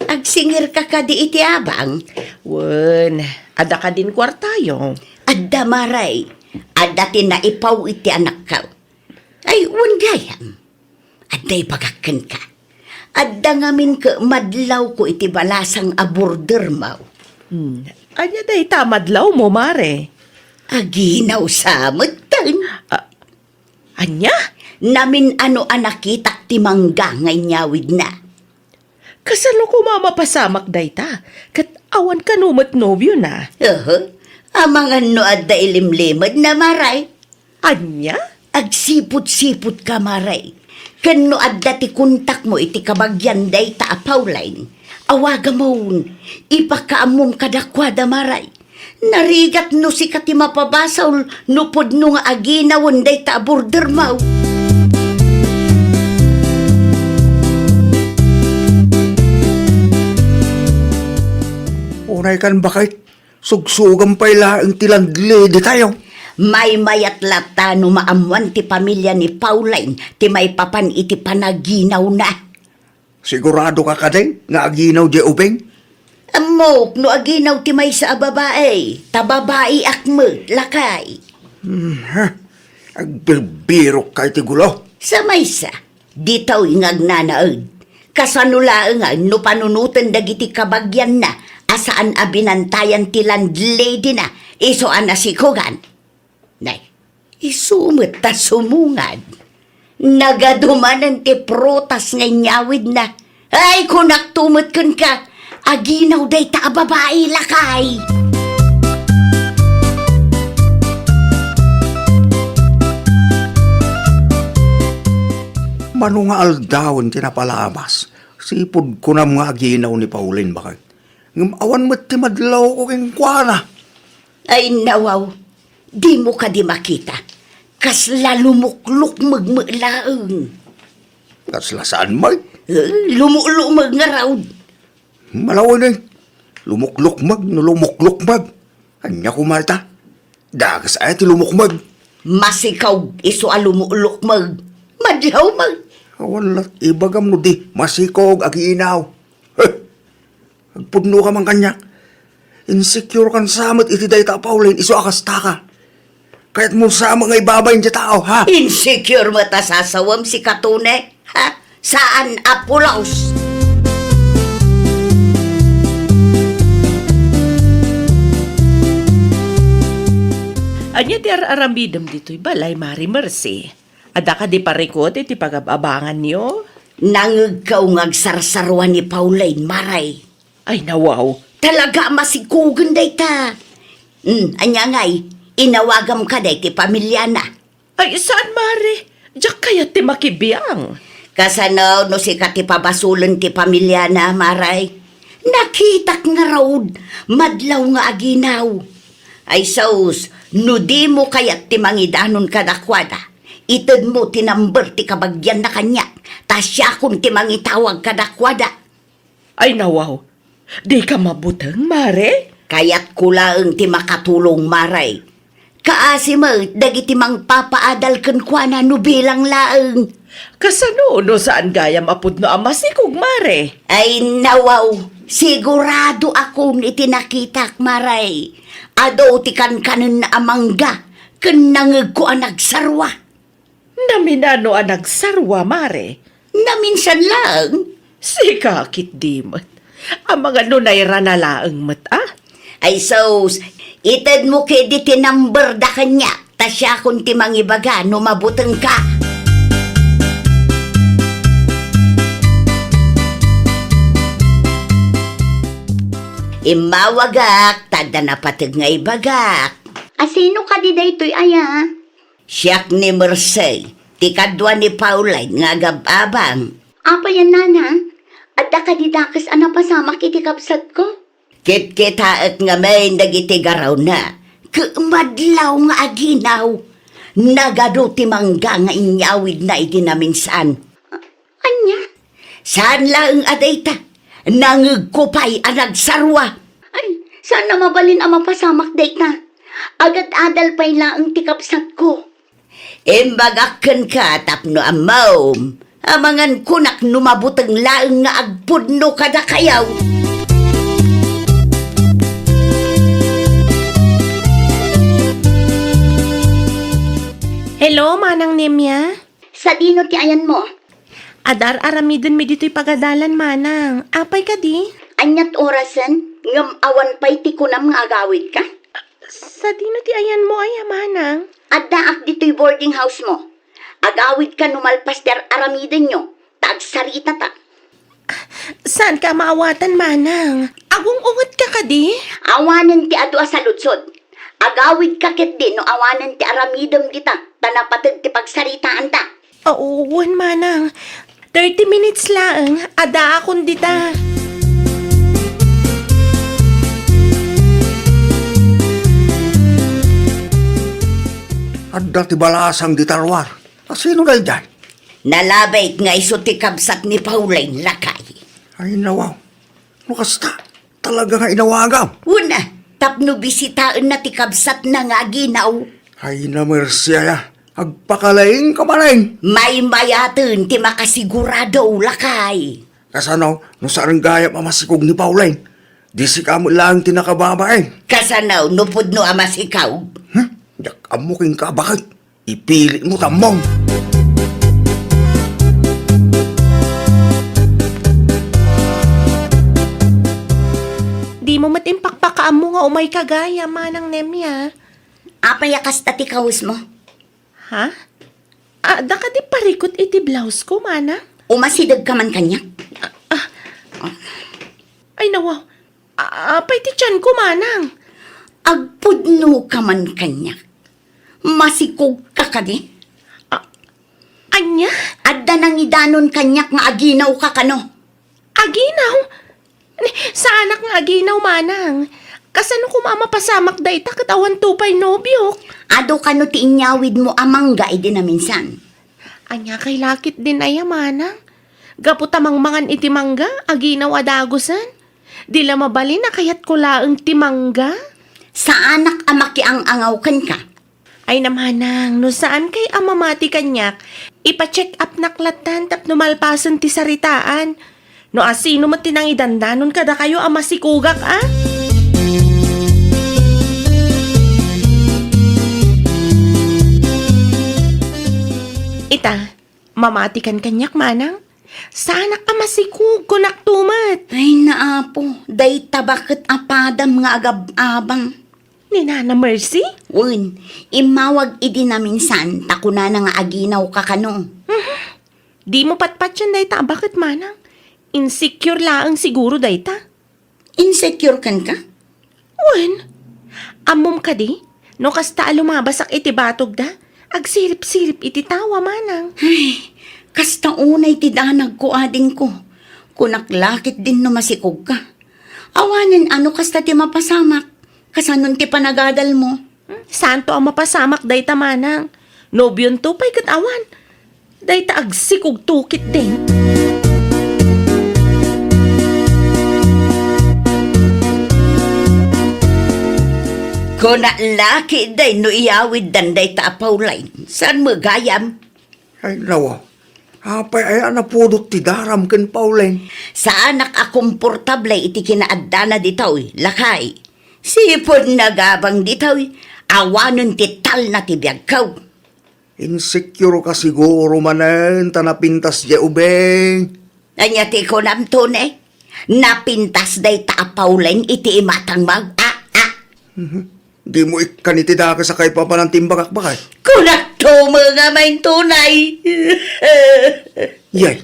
Agsingirka kadi iti abang? Wen, adda kadin kuartayo? Adda, Maray. Adda ti naipaw iti anakko. Ay, wen gayam. Adda ibagak kenka. Adda ngamin ket madlawko iti balasang a border mo. Hmm. Ania dayta a madlawmo, Mare? Aginaw sa metten. Ah, ania? Namin-ano a nakitak ti mangga nga inyawidna. Kasano koma a mapasamak dayta? Ket awan kano met nobiona? Aha. Amangan no adda ilimlimedna, Maray. Ania? Agsipud-sipud ka, Maray. Ken no adda ti kontakmo iti kabagian dayta a Pauline, awagamon. Ipakaammom kadakuada, Maray. Narigat no sika ti mapabasol no pudno nga aginawen dayta a border mo. Unay kan, baket, sugsugam pay laeng ti landlady tayo. Maymayat latta no maammoan ti pamilia ni Pauline ti maipapan iti panaginawna. Sigurado ka kadi nga aginaw diay ubing? Ammok no aginaw ti maysa a babai, ta babaiak met, lakay. Hmm, ha? Agbirbirok ka iti gulo. Sa maysa, ditoy nga agnanaed. Kasano laengen no panunoten dagiti kabagianna a saan a binantayan ti landladyna isu a nasikogan? Nay, isu met ta sumungad. Nagadu manen ti prutas nga inyawidna. Ay, kunakto met kenka, aginaw dayta a babai, lakay. Mano nga aldawen ti napalamas, sipud kunam nga aginaw ni Pauline, baket. Ngem awan met ti madlawko kenkuana. Ay, nawaw. Dimo kadi makita? Kasla lumuklukmeg met laeng. Kasla saan met? Eh, lumulukmeg ngarud. Malaw ni, lumuklukmeg no lumuklukmeg. Ania koma ita? Dages aya ti lumukmeg? Masikog isu a lumulukmeg. Madlaw met. Awan la ibagam no di masikog, aginaw. Heh! Agpudno ka man kaniak. Insecure kan sa met iti dayta a Pauline isu a kasta ka. Kayatmo sa met nga ibabain ti tao, ha? Insecure met a sasawem, sika Tony, ha? Saan a pulos. Ania ti ar-aramidem ditoy balay, Mari Mercy? Adda kadi parikut iti pagab-abanganyo? Nangegko nga agsarsarua ni Pauline, Mare. Ay, nawaw. Talaga a masikogen dayta. Hmm, ania ngay, inawagam kadi ti pamiliana? Ay, saan, Mare. Diak kayat ti makibiang. Kasano no sika ti pabasolen ti pamiliana, Mare? Nakitak ngarud, madlaw nga aginaw. Ay sus, no dimo kayat ti mangidanon kadakuada, itedmo ti number ti kabagianna kaniak, ta siakon ti mangitawag kadakuada. Ay nawaw, dika mabuteng, Mare? Kayatko laeng ti makatulong, Mare. Kaasi met dagiti mangpapaadal kenkuana no bilang laeng. Kasano no saan gayam a pudno a masikog, Mare? Ay nawaw, siguradoakon iti nakitak, Mare. Adu ti kankanenna a mangga ken nangegko a nagsarua. Namin-ano a nagsarua, Mare? Naminsan laeng. Sika ketdi met. Amangan no nairana laeng met, a? Ay sus, itedmo ketdi ti number da kaniak, ta siakon ti mangibaga no mabutengka. Immawagak, ta adda napateg nga ibagak. A sino kadi daytoy aya? Siak ni Mercey, ti kadua ni Pauline nga agab-abang. Apay a, nana? Adda kadi dakes a napasamak iti kabsatko? Kitkitaek ngamin dagiti garawna. Ket madlaw nga aginaw. Nagadu ti mangga nga inyawidna iti naminsan. Ania? Saan laeng a dayta. Nangegko pay a nagsarua. Ay, saan a mabalin a mapasamak dayta. Agad-adal pay laeng ti kabsatko. Imbagak kenka tapno ammom, amangan kunak no mabuteng laeng nga agpudno kadakayo. Hello, Manang Nemia. Sadino ti ayanmo? Adda ar-aramidenmi ditoy pagadalan, Manang. Apay kadi? Aniat orasen? Ngem awan pay ti kunam nga agawidka? Sadino ti ayanmo aya, Manang? Addaak ditoy boarding house mo. Agawidka no malpas ti ar-aramidenyo, ta agsaritata. Saanka a maawatan, Manang? Agung-ungetka kadi? Awanen ti adu a saludsod. Agawidka ketdi no awanen ti aramidem dita, ta napateg ti pagsaritaanta. Wen, Manang. Thirty minutes laeng, addaakon dita. Adda ti balasang dita ruar. Asino daydiay? Nalabit nga isu ti kabsat ni Pauline, lakay. Ay, nawaw. No kasta, talaga nga inawagam. Wen a, tapno bisitaenna ti kabsatna nga aginaw. Ay, namersi aya. Agpakalaingka manen. Maymayaten ti makasigurado, lakay. Kasano, no saan gayam a masikog ni Pauline? Di sika met laeng ti nakababain. Kasano, no pudno a masikog? Hmm? Diak ammo kenka a baket. Ipili mo, tammong. Dimo met impakpakaammo nga umayka gayam, Manang Nemia. Apay a kasta ti kawesmo? Ha? Adda kadi parikut iti blouse ko, Manang? Umasidegka man kaniak? Ah, ah. Ay, nawaw. A-, apay ti tianko, Manang? Agpudnoka man kaniak. Masikogka kadi? A-, ania? Adda nangidanon kaniak nga aginawka kano. Aginaw? Ni, saanak nga aginaw, Manang. Kasano koma a mapasamak dayta ket awanto pay nobiok? Adu kano ti inyawidmo a mangga idi naminsan? Ania kay lakit din aya, Manang? Gapu ta mangmangan iti mangga, aginaw a dagusen? Di la mabalin a kayatko laeng ti mangga? Saanak a makiang-angaw kenka. Ay, na, Manang, no saan kay a mamati kaniak, ipa-check up nak lattan tapno malpasen ti saritaan. No asino met ti nangidandanon kadakayo a masikogak, a? Ita, mamatikan kaniak, Manang? Saanak a masikog, kunakto met. Ay, naapo, dayta baket a padam nga agab-abang. Ni Nana Mercy? Wen, immawag idi naminsan ta kunana nga aginawka kano. Mhm. Dimo patpatien dayta a baket, Manang. Insecure laeng siguro dayta. Insecure kenka? Wen, ammom kadi, no kasta a lumabasak iti batogda, agsirip-sirip iti tawa, Manang. Ay, kasta unay ti danagko, adingko. Kunak lakit din no masikogka. Awanen a no kasta ti mapasamak, kasanon ti panagadalmo. Hmm, santo a mapasamak dayta, Manang. Nobionto pay ket awan. Dayta agsikogto ketdin. Kuna lakit din no iyawiddan dayta a Pauline. Saan mo gayam? Ay, nawa. Apay aya a napudot ti daram ken Pauline? Saanak a komportable iti kinaaddana ditoy, lakay. Sipud nagabang ditoy, awanen ti talna ti biagko. Insecure ka siguro manen ta napintas diay ubing. Ania ti kunam, Tony? Napintas dayta a Pauline iti imatangmo? Ah, ah. Mhm. Dimo ikkan iti dakes a kaipapanan ti imbagak, baket. Kunakto met nga maintunay. Yay.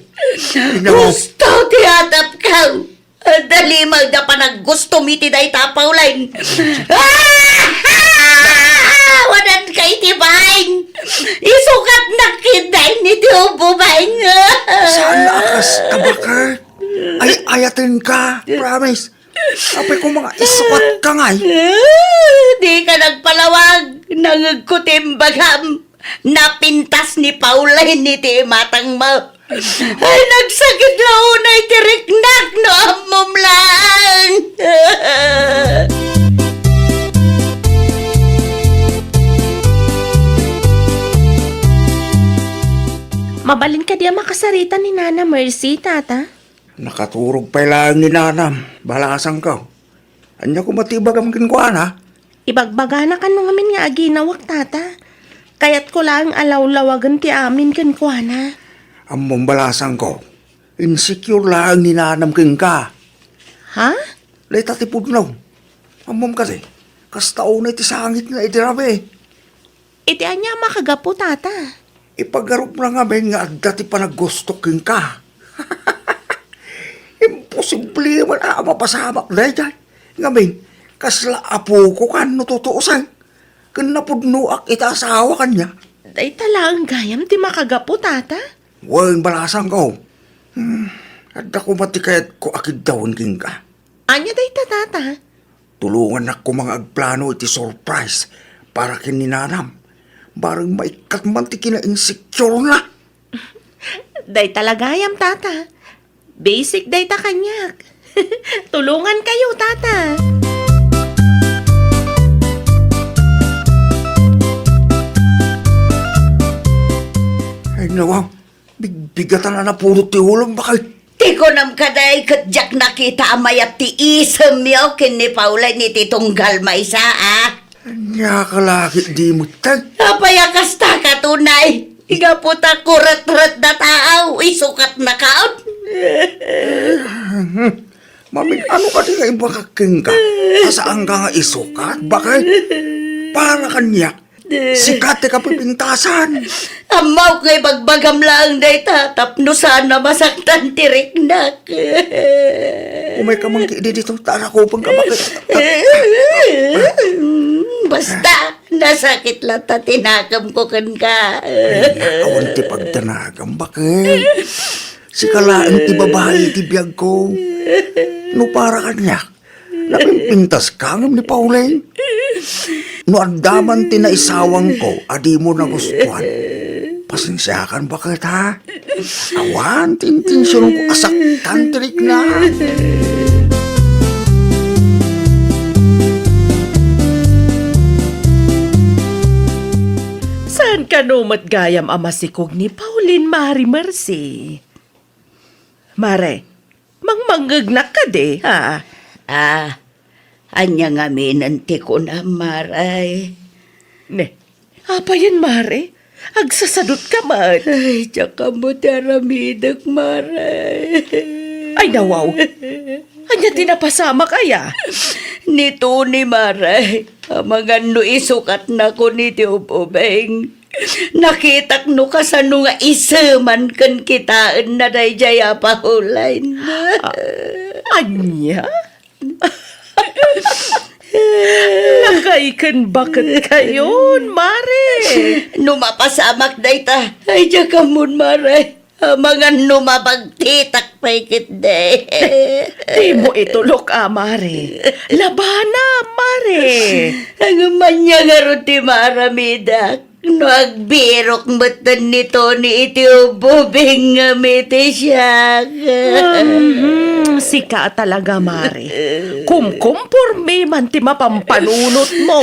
Ina mo. Gusto ti atapko. Adda limag da panaggusto mi ti dayta a Pauline. Ah! Wanan ka iti bain. Isukat na kita Atenka, promise. Apay ko, mga isukat ka ngay. Ah, di ka nagpalawag. Nangegko ti imbagam. Napintas ni Pauline iti imatangmo. Ay, nagsakit la unay ti riknak no ammom lang. Mabalin kadi a makasarita ni Nana Mercy, Tata? Nakaturog pay laeng ni Nanam, balasangko. Ania koma ti ibagam kenkuana? Ibagbagana kano ngamin nga aginawak, Tata. Kayatko laeng a lawlawagen ti amin kenkuana. Ammom, balasangko, insecure laeng ni Nanam kenka. Ha? Dayta ti pudno. Ammom kadi, kasta unay ti sangitna iti rabii. Iti ania a makagapu, Tata? Ipagarupna ngamin nga adda ti panaggusto kenka. Imposible man a mapasamak daydiay. Ngamin, kasla apoko kan no tutuosen. Ken napudnoak iti asawa kaniak. Dayta laeng gayam ti makagapu, Tata? Wen, balasangko. Hmm, adda koma ti kayatko a kiddawen kenka. Ania dayta, Tata? Tulongannak koma nga agplano iti surprise para ken ni Nanam. Bareng maikkat man ti kina-insecure-na. Dayta la gayam, Tata. Basic dayta kaniak. Tulongankayo, Tata. Ay, nawaw. Bigbigatan a napudot ti ulom, bakay. Ti kunam kadi ket diak nakita a mayat ti isemyo ken ni Pauline iti tunggal maysa, a? Ania ka la ket di metten? Apay a kasta ket unay? Gapu ta kuretret da taaw, isukatnakaon. Mamin, ano kadi nga imbagak kenka? A saanka nga isukat, bakay? Para kaniak, sika ti kapipintasan. Ammok nga ibagbagam laeng dayta tapno saan a masaktan ti riknak. Umayka man ketdi ditoy, ta arakupenka, bakit? Basta, nasakit latta ti nakemko kenka. Ay, awan ti pagdanagam, bakit? Sika laeng ti babai iti biagko. No para kaniak, napimpintaska ngem ni Pauline. No adda man ti naisawangko a dimo nagustuan, pasensiakan, bakit, ha? Awan ti intensionko a saktan ti riknak. Saan kano met gayam a masikog ni Pauline, Mare Mercy? Mare, mangmangngegnak kadi, ha? Ah, ania ngaminen ti kunam, Mare? Ne, apayen, Mare? Agsasadutka met. Ay, diak ammo ti aramidek, Mare. Ay, nawaw. Ania ti napasamak aya? Ni Tony, Mare, amangan no isukatnakon iti ub-ubing. Nakitak no kasano nga iseman ken kitaenna daydiay a Pauline. A-, ania? Nakaiken baketkayon, Mare. No mapasamak dayta, ay, diak ammon, Mare. Amangan no mabagtitak pay ketdi. Dimo itulok, a, Mare. Labana, Mare. Ngem ania ngarud ti maaramidak no agbirok metten ni Tony iti ububing ngem iti siak? Mhm, sika a talaga, Mare. Kumkumpormi man ti mapampanunotmo.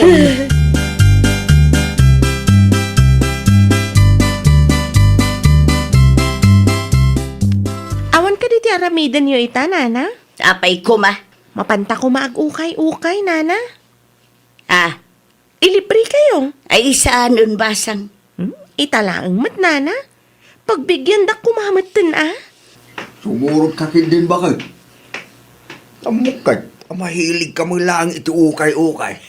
Awan kadi ti aramidenyo ita, Nana? Apay koma? Mapanta koma ag-ukay-ukay, Nana. Ah. Ilibrekayo. Ay, saanen, basang. Hmm? Ita laeng met, Nana. Pagbigiandak koma metten, a? Sumurot ka ketdin, bakit? Ammok ket a mahilig ka met laeng iti ukay-ukay.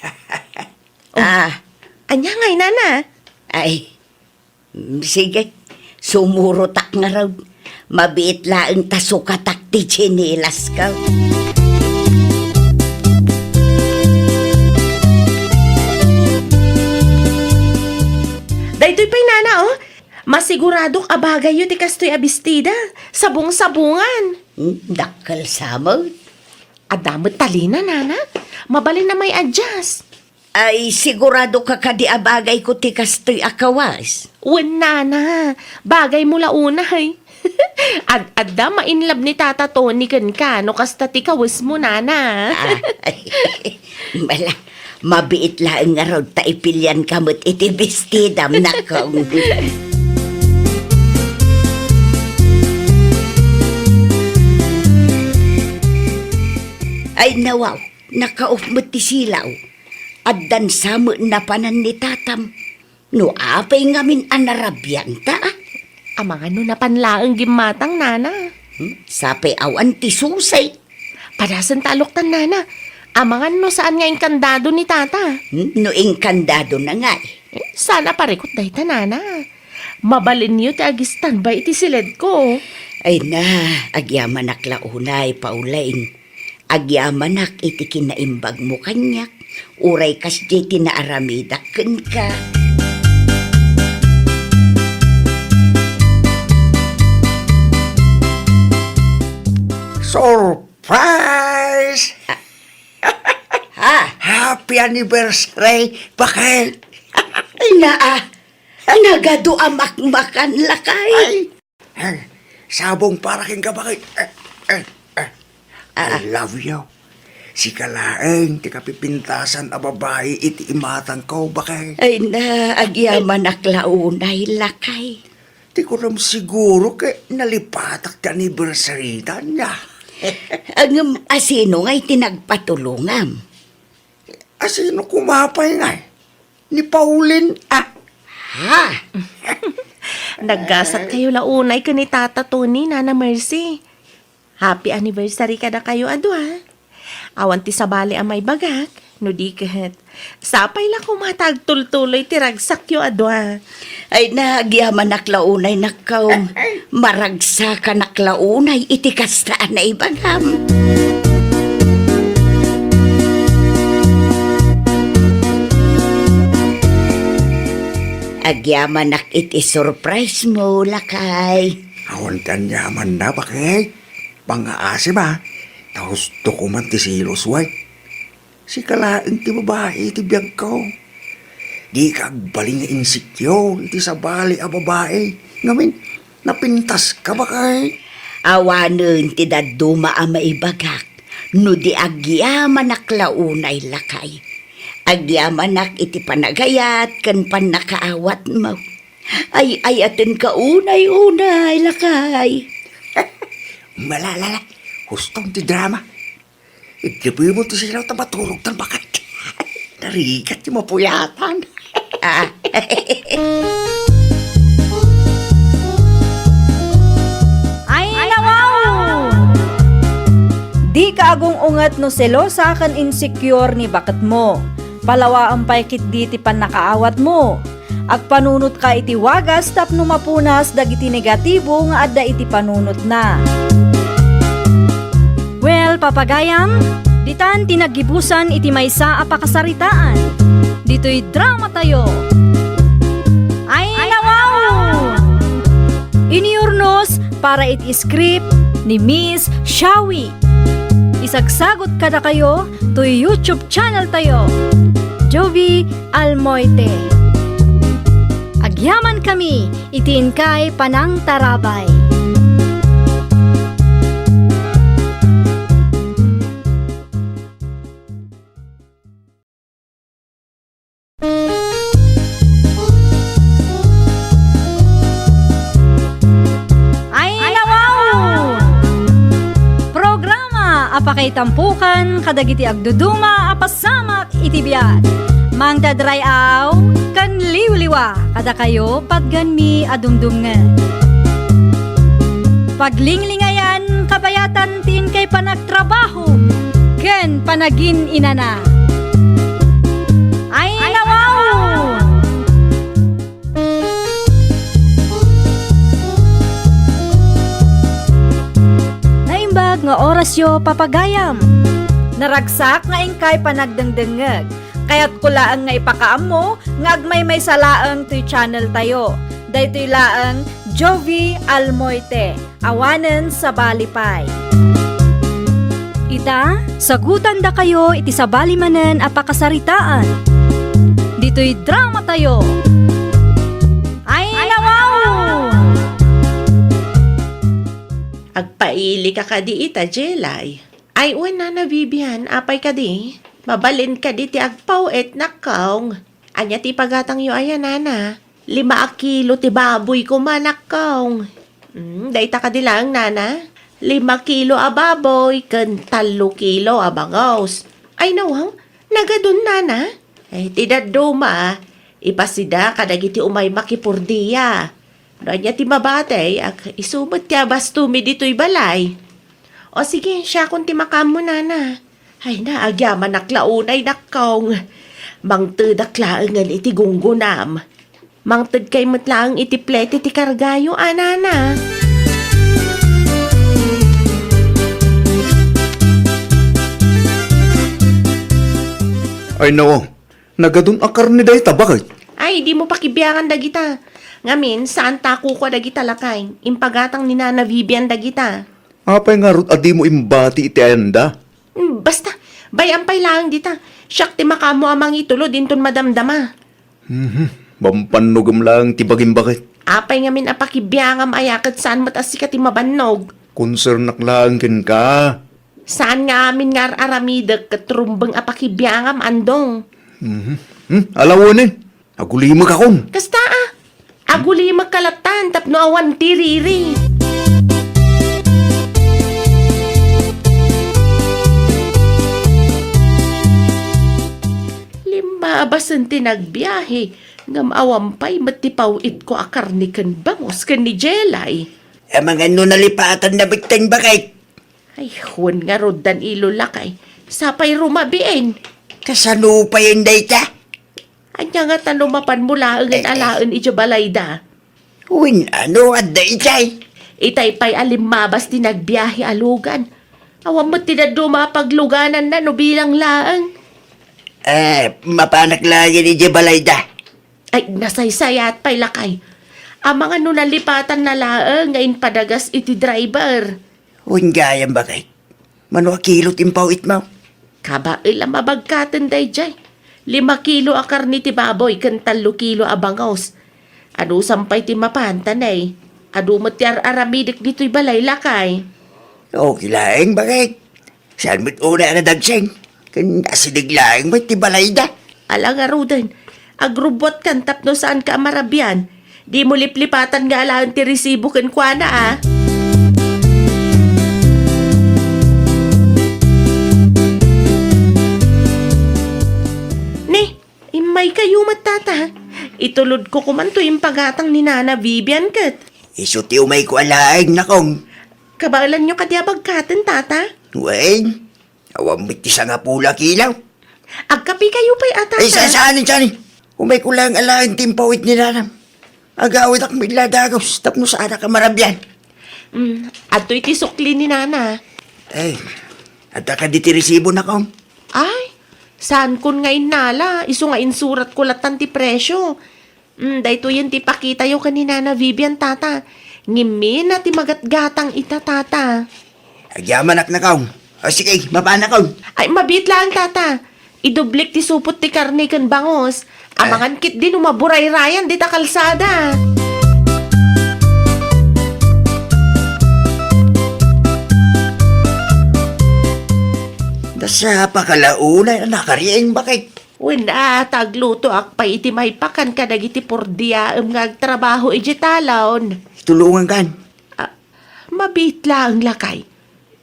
Oh. Ah. Ania ngay, Nana? Ay, mm, sige. Sumurotak ngarud. Mabiit laeng ta sukatak ti tsinilasko. Daytoy pay, Nana, oh. Masiguradok a bagayyo ti kastoy a bestida. Sabong-sabongan. Hmm, dakkel sa met. Adda met talina, nana. Mabalin a may-adjust. Ay, sigurado ka kadi a bagayko ti kastoy a kawas? Wen, nana. Bagaymo la unay. Ad-, adda ma-inlove ni Tata Tony kenka no kasta ti kawesmo, nana. Ah, bala, mabiit laeng ngarud ta ipilianka met iti bestidam, nakong. Ay, nawaw, nakauf met ti silaw. Addan sa met napanan ni tatam. No apay ngamin a narabianta? Amangan no napan laeng gimmatang, nana. Hmm? Sapay awan ti susay. Padasen ta aloktan, nana. Amangan no saan nga inkandado ni tata. Hmm? No inkandado na nga eh. Hmm? Saan a parikot dayta, nana. Mabalinyo ti ag-standby iti siledko. Ay na, agyamanak la unay, Pauline. Agyamanak iti kinaimbagmo kaniak, uray kasdiay ti naaramidak kenka. Surprise! Ha? Happy anniversary, Bakit? Ay, naa, nagadu a makmakan, lakay. Ay, Ay, sabong para kenka, Bakit. Eh, eh, eh. Ah, I ah. love you. Sika laeng ti kapipintasan a babai iti imatangko, Bakit. Ay na, agyamanak la unay, lakay. Di ko ram siguro ket nalipatak ti anniversary ta ania. Ngem, asino nga iti nagpatulongam? Asino koma pay ngay? Ni Pauline, ah. Ha? Naggasat kayo la unay ken ni Tata Tony, Nana Mercy. Happy anniversary kadakayo a dua. Awan ti sabali a maibagak, no di ket sapay la koma ta agtultuloy ti ragsakyo a dua. Ay, nagyamanak la unay, nakkaw. Maragsakanak la unay iti kasta a naibagam. Agyamanak iti surprise mo, lakay. Awan ti anyamanna, Bakit. Pangngaasim a, ta husto ko man ti selos, way. Sika laeng ti babai iti biagko. Dika agbalin nga insecure iti sabali a babai. Ngamin, napintaska, Bakit. Awanen ti dadduma a maibagak no di agyamanak la unay, lakay. Agyamanak iti panagayat ken pannakaawatmo. Ay-ayatenka unay-unay, lakay. Malalala, huston ti drama. Iddepemo ti silaw ta maturogtan, Bakit. Narigat ti mapuyatan. Ah. Ay, nawaw! Dika agung-unget no selosa ken insecure ni baketmo. Palawaem pay ketdi ti pannakaawatmo. Agpanunotka iti wagas tapno mapunas dagiti negatibo nga adda iti panunotna. Well, papagayam, ditan ti naggibusan iti maysa a pakasaritaan. Ditoy dramatayo. Ay, nawaw! Inurnos para iti script ni Miss Shawi. Isagsagot kadakayo toy YouTube channel tayo, Jovi Almoite. Agyamankami iti inkay panangtarabay. Ay, nawaw! Programa a pakaitampukan kadagiti agduduma a pasamak iti biag. Mangdadray-aw ken liwliwa kadakayo patgenmi a dumdumngeg. Paglinglingayan kabayatan ti inkay panagtrabaho ken panagin-inana. Ay, nawaw! Naimbag nga orasyo, papagayam. Naragsak nga inkay panagdengdengngeg. Kayatko laeng nga ipakaammo nga agmaymaysa laeng toy channel tayo. Daytoy laeng Jovi Almoite, awanen sabali pay. Ita, sagutandakayo iti sabali manen a pakasaritaan. Ditoy dramatayo. Ay, nawaw! Agpailika kadi ita, Jelay. Ay, wen, Nana Vivian, apay kadi? Mabalin kadi ti agpaw-it, nakkaw? Ania ti ipagatangyo aya, Nana? Lima a kilo ti baboy koma, nakkaw. Hmm, dayta kadi laeng, Nana? Lima kilo a baboy ken tallo kilo a bangus. Ay, nawang, nagadun, Nana? Ay, ti dadduma, ipasida kadagiti umay makipurdia. No ania ti mabati, ag-, isu met ti abastomi ditoy balay. O sige, siakon ti makaammo, Nana. Ay na, agyamanak la unay, nakkaw. Mangtedak laengen iti gunggonam. Mangtedkay met laeng iti plete ti kargayo, a, Nana. Ay, nao, nagadun a karne dayta, baket? Ay, dimo pakibiangan dagita. Ngamin, saanta a kukua dagita, lakay. Impagatang ni Nana Vivian dagita. Apay ngarud a dimo imbati iti ayanda? Hmm, basta, bay-am pay laeng dita. Siak ti makaammo a mangitulod inton madamdama. Mhm. Mampannogem laeng ti bagim, baket. Apay ngamin a pakibiangam aya ket saan met a sika ti mabannog? Konsernak laeng kenka. Saan nga amin nga ar-aramidek ket rumbeng a pakibiangam, Andong. Mhm. Hmm, alawenen. Agulimekakon. Kasta a. Agulimekka lattan tapno awan ti riri. Limmabasen ti nagbiahe, ngem awan pay met ti paw-itko a karne ken bangus ken ni Jelay. Amangan no nalipatanna met ti baket? Ay, wen ngarud, Dan Ilo, lakay. Sapay rumabiin. Kasano payen dayta? Ania ngata no mapanmo laengen Eh, eh. alaen idiay balayda? Wen, ano, adda itay? Itay pay a limmabas ti nagbiahe a lugan. Awan met ti dadduma a paglugananna no bilang laeng. Eh, mapanak laengen idiay balayda. Ay, nasaysayaat pay, lakay. Amangan no nalipatanna laeng nga impadagas iti driver. Wen gayam, baket. Mano a kilo ti impaw-itmo? Kabaelam a bagkaten daydiay. Lima kilo a karne ti baboy ken tallo kilo a bangus. Anusan pay ti mapan, ta ne, adu met ti ar-aramidek ditoy balay, lakay. Okay laeng, baket. Saan met unay a nadagseng? Ken asideg laeng met ti balayda. Ala ngaruden, agrubbuatkan tapno saanka a marabian. Dimo liplipatan nga alaen ti resibo kenkuana, a. Ne, immaykayo met, tata. Itulodko koman toy impagatang ni Nana Vivian ket. Isu ti umayko alaen, nakong. Kabaelanyo kadi a bagkaten, tata? Wen. Awan met ti sangapulo a kilo. Agkapikayo pay a, tata. Ay, sa-, saan, saan? Umayko laeng alaen ti impaw-it ni nanam. Agawidak met la dagus tapno saanak a marabian. Mm, adtoy ti sukli ni nana. Ay, adda kadi ti resibo, nakong? Ay, saankon nga innala, isu nga insuratko lattan ti presio. Mm, daytoyen ti ipakitayo ken ni Nana Vivian, tata. Ngimmi na ti magatgatang ita, tata. Agyamanak, nakong. O, sige, mapanakon. Ay, mabiit laeng, tata. Idublik ti supot ti karne ken bangus. Ay. Amangan ketdi no maburayrayan dita kalsada. Dasapa ka la unay a nakariing, baket. Wen, a, ta aglutoak pay iti maipakan kadagiti purdiaem nga agtrabaho idiay talon. Tulongankan. A, mabiit laeng, lakay.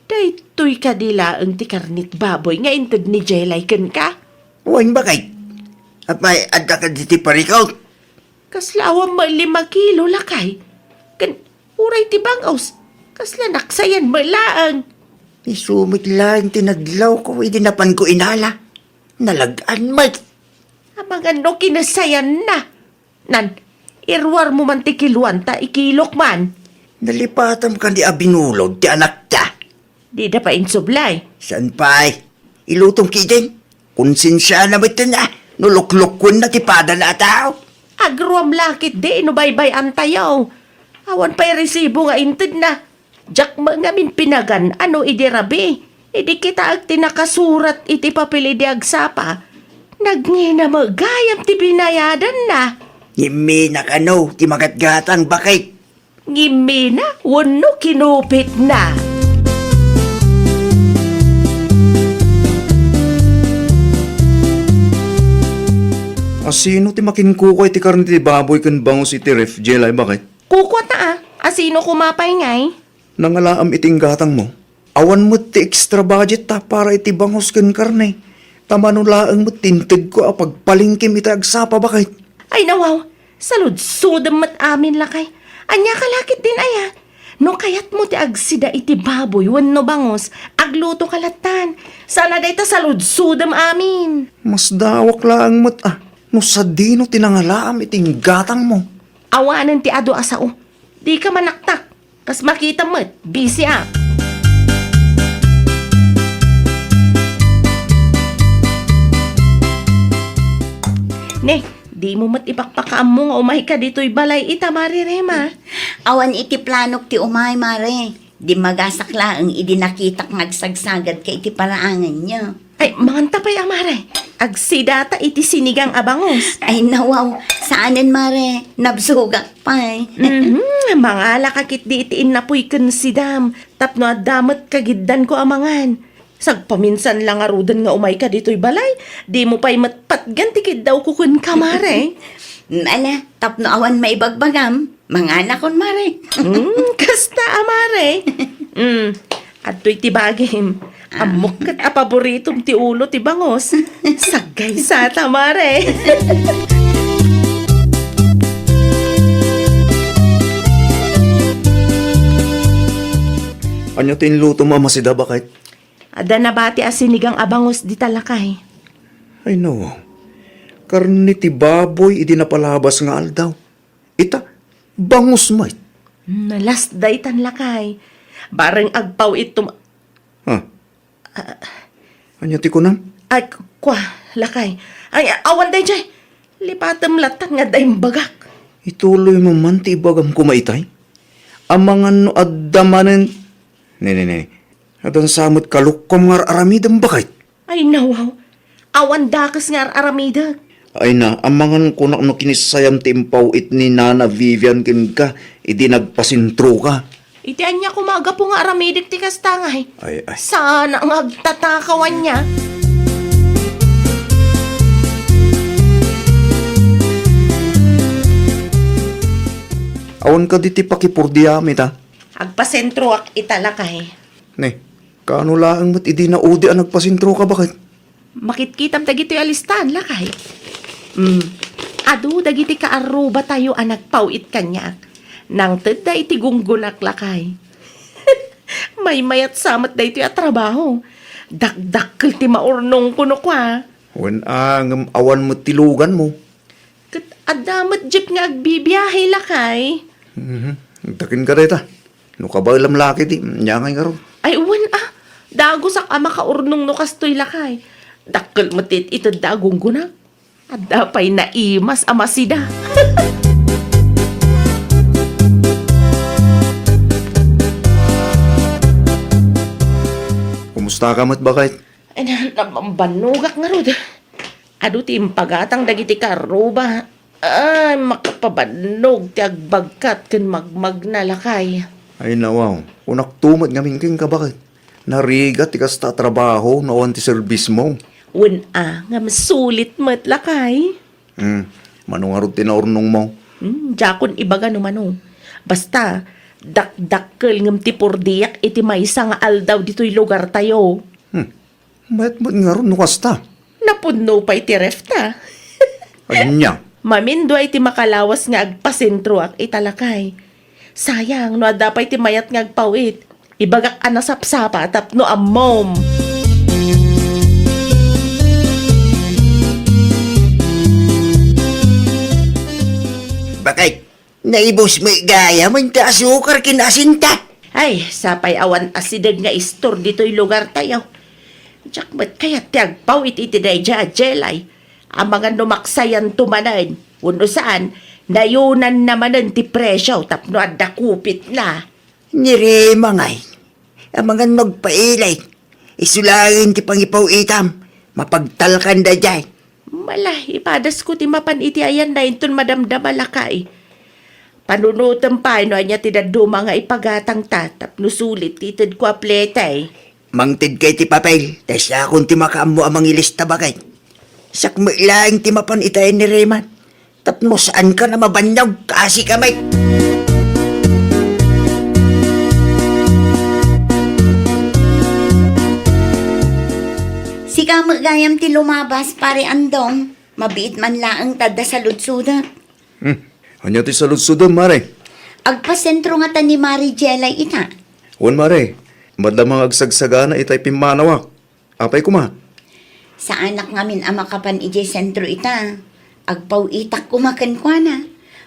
Daytoy kadi laeng ti karnit baboy nga inted ni Jelay kenka? Wen, baket. Apay, adda kadi ti parikot? Kasla awan met lima kilo, lakay. Ken uray ti bangus, kasla naksayan met laeng. Isu met laeng ti nadlawko idi napanko inala. Nalag-an met. Amangan no kinassayanna. Nan, iruarmo man ti kiloan ta ikilok man. Nalipatam kadi a binulod ti anakta. Dida pay insublay. Saan pay? Ilutom ketdin. Konsensiana metten a no luklukwenna ti padana a tao. Agruam la ketdi no baybay-antayo. Awan pay resibo nga intedna. Diak met ngamin pinagan-ano idi rabii. Idi kitaek ti nakasurat iti papel idi agsapa, nagngina met gayam ti binayadanna. Ngimmina kano ti magatgatang, baket? Ngimmina wenno kinupitna? Asino ti makinkukua iti karne ti baboy ken bangus iti ref, Jelay, baket? Kukuata a. Asino koma pay ngay? Nangalaam iti inggatangmo. Awan met ti extra budget ta para iti bangus ken karne. Ta mano laeng met ti intedko a pagpalengkem iti agsapa, baket. Ay, nawaw. Saludsodem met amin, lakay. Ania ka lakit din aya? No kayatmo ti agsida iti baboy wenno bangus, agluto ka lattan. Sana dayta saludsodem amin. Masdawak laeng met a no sadino ti nangalaam iti inggatangmo. Awanen ti adu a sao. Dika manaktak. Kas makitam met, busy a. Ne, dimo met ipakpakaammo nga umayka ditoy balay ita, Mare Rema. Awan iti planok ti umay, Mare. Dimmagasak laeng idi nakitak nga agsagsagadka iti paraanganyo. Ay, manganta pay a, Mare. Agsidata iti sinigang a bangus. Ay, nawaw. Saanen, Mare. Nabsogak pay. Mhm. Mangalaka ketdi iti innapoy ken sidam. Tapno adda met kagiddanko a mangan. Sagpaminsan la ngaruden nga umayka ditoy balay, dimo pay met patgan ti kiddawko kenka, Mare. Ala, tapno awan maibagbagam, manganakon, Mare. Hmm, kasta a, Mare. Hmm, adtoy ti bagim. Ammok ket a paboritom ti ulo ti bangus. Saggaysata, Mare. Ania ti inlutom a masida, baket? Adda nabati a sinigang a bangus dita, lakay. Ay, no. Karne ti baboy idi napalabas nga aldaw. Ita, bangus met. Hmm, last daytan, lakay. Bareng agpaw-ittom. Ha? Ah. Ania ti kunam? Ay, k-, kua, lakay. Ay, awan dayjay. Lipatem lattan nga adda imbagak. Ituloymo man ti ibagam koma itay. Amangan no adda manen. Ne, ne, ne. Adda sa met kalukkom nga ar-aramidem, baket. Ay, nawaw. Awan dakes nga ar-aramidek. Ay na, amangan kunak no kinissayam ti impaw-it ni Nana Vivian kenka idi nagpasentroka. Iti ania koma a gapu nga aramidek ti kasta ngay? Ay, ay. Saan nga agtatakaw ania? Awan kadi ti pakipurdiam ita? Agpasentroak ita, lakay. Ne, kaano laeng met idi naudi a nagpasentroka, baket? Makitkitam dagitoy a listaan, lakay. Mm. Adu dagiti kaarrubatayo a nagpaw-it kaniak. Nangtedda iti gunggonak, lakay. Maymayat sa met daytoy a trabaho. Dakdakkel ti maurnongko no kua. Wen a, ngem awan met ti luganmo. Ket adda met jeep nga agbibiahe, lakay. Mhm. Agtaken ka dayta. No kabaelam la ketdi, ania ngay ngarud? Ay, wen a. Dagusak a makaurnong no kastoy, lakay. Dakkel met ti it-itedda a gunggonak. Adda pay naimas a masida. Kumusta ka met, baket? Ay, na-, nabambannogak ngarud. Adu ti impagatang dagiti karruba. Ay, makapabannog ti agbagkat ken magmagna, lakay. Ay, nawaw. Kunakto met ngamin kenka, baket? Narigat ti kasta a trabaho no awan ti serbismo. Wen a, ngem sulit met, lakay. Hmm, mano ngarud ti naurnongmo? Hmm, diakon ibaga no mano. Basta, dakdakkel ngem ti purdiak iti maysa nga aldaw ditoy lugartayo. Hmm, mayat met ngarud no kasta. Napudno pay ti ref ta. Ania? Mamindua iti makalawas nga agpasentroak ita, lakay. Sayang, no adda pay ti mayat nga agpaw-it. Ibagak a nasapsapa tapno ammom. Baket, naibus met gayam ti asukar ken asinta. Ay, sapay awan asideg nga istor ditoy lugartayo. Diak met kayat ti agpaw-it iti daydiay a jelay. Amangan no maksayanto manen, wenno saan, Nayunanna manen ti presio tapno adda kupitna. Ni Rema ngay, amangan no agpailay. Isu laeng ti pangipaw-itam. Mapagtalkan daydiay. Mala, ipadasko ti mapan iti ayanna inton madamdama lakay. Panunotem pay no ania ti dadduma nga ipagatangta tapno sulit ti itedko a plete. Mangtedka iti papel, ta siakon ti makaammo a mangilista, baket. Siak met laeng ti mapan iti ayan ni Rema. Tapno saankan a mabannog, kaasi ka met. Sika met gayam ti lumabas, Pare Andong. Mabiit man laeng ta adda saludsodek. Hmm. Ania ti saludsodem, Mare? Agpasentro ngata ni Mari Jelay ita. Wen, Mare. Madama nga agsagsagana itay pimmanawa. Apay koma? Saanak ngamin a makapan idiay sentro ita. Agpaw-itak koma kenkuana.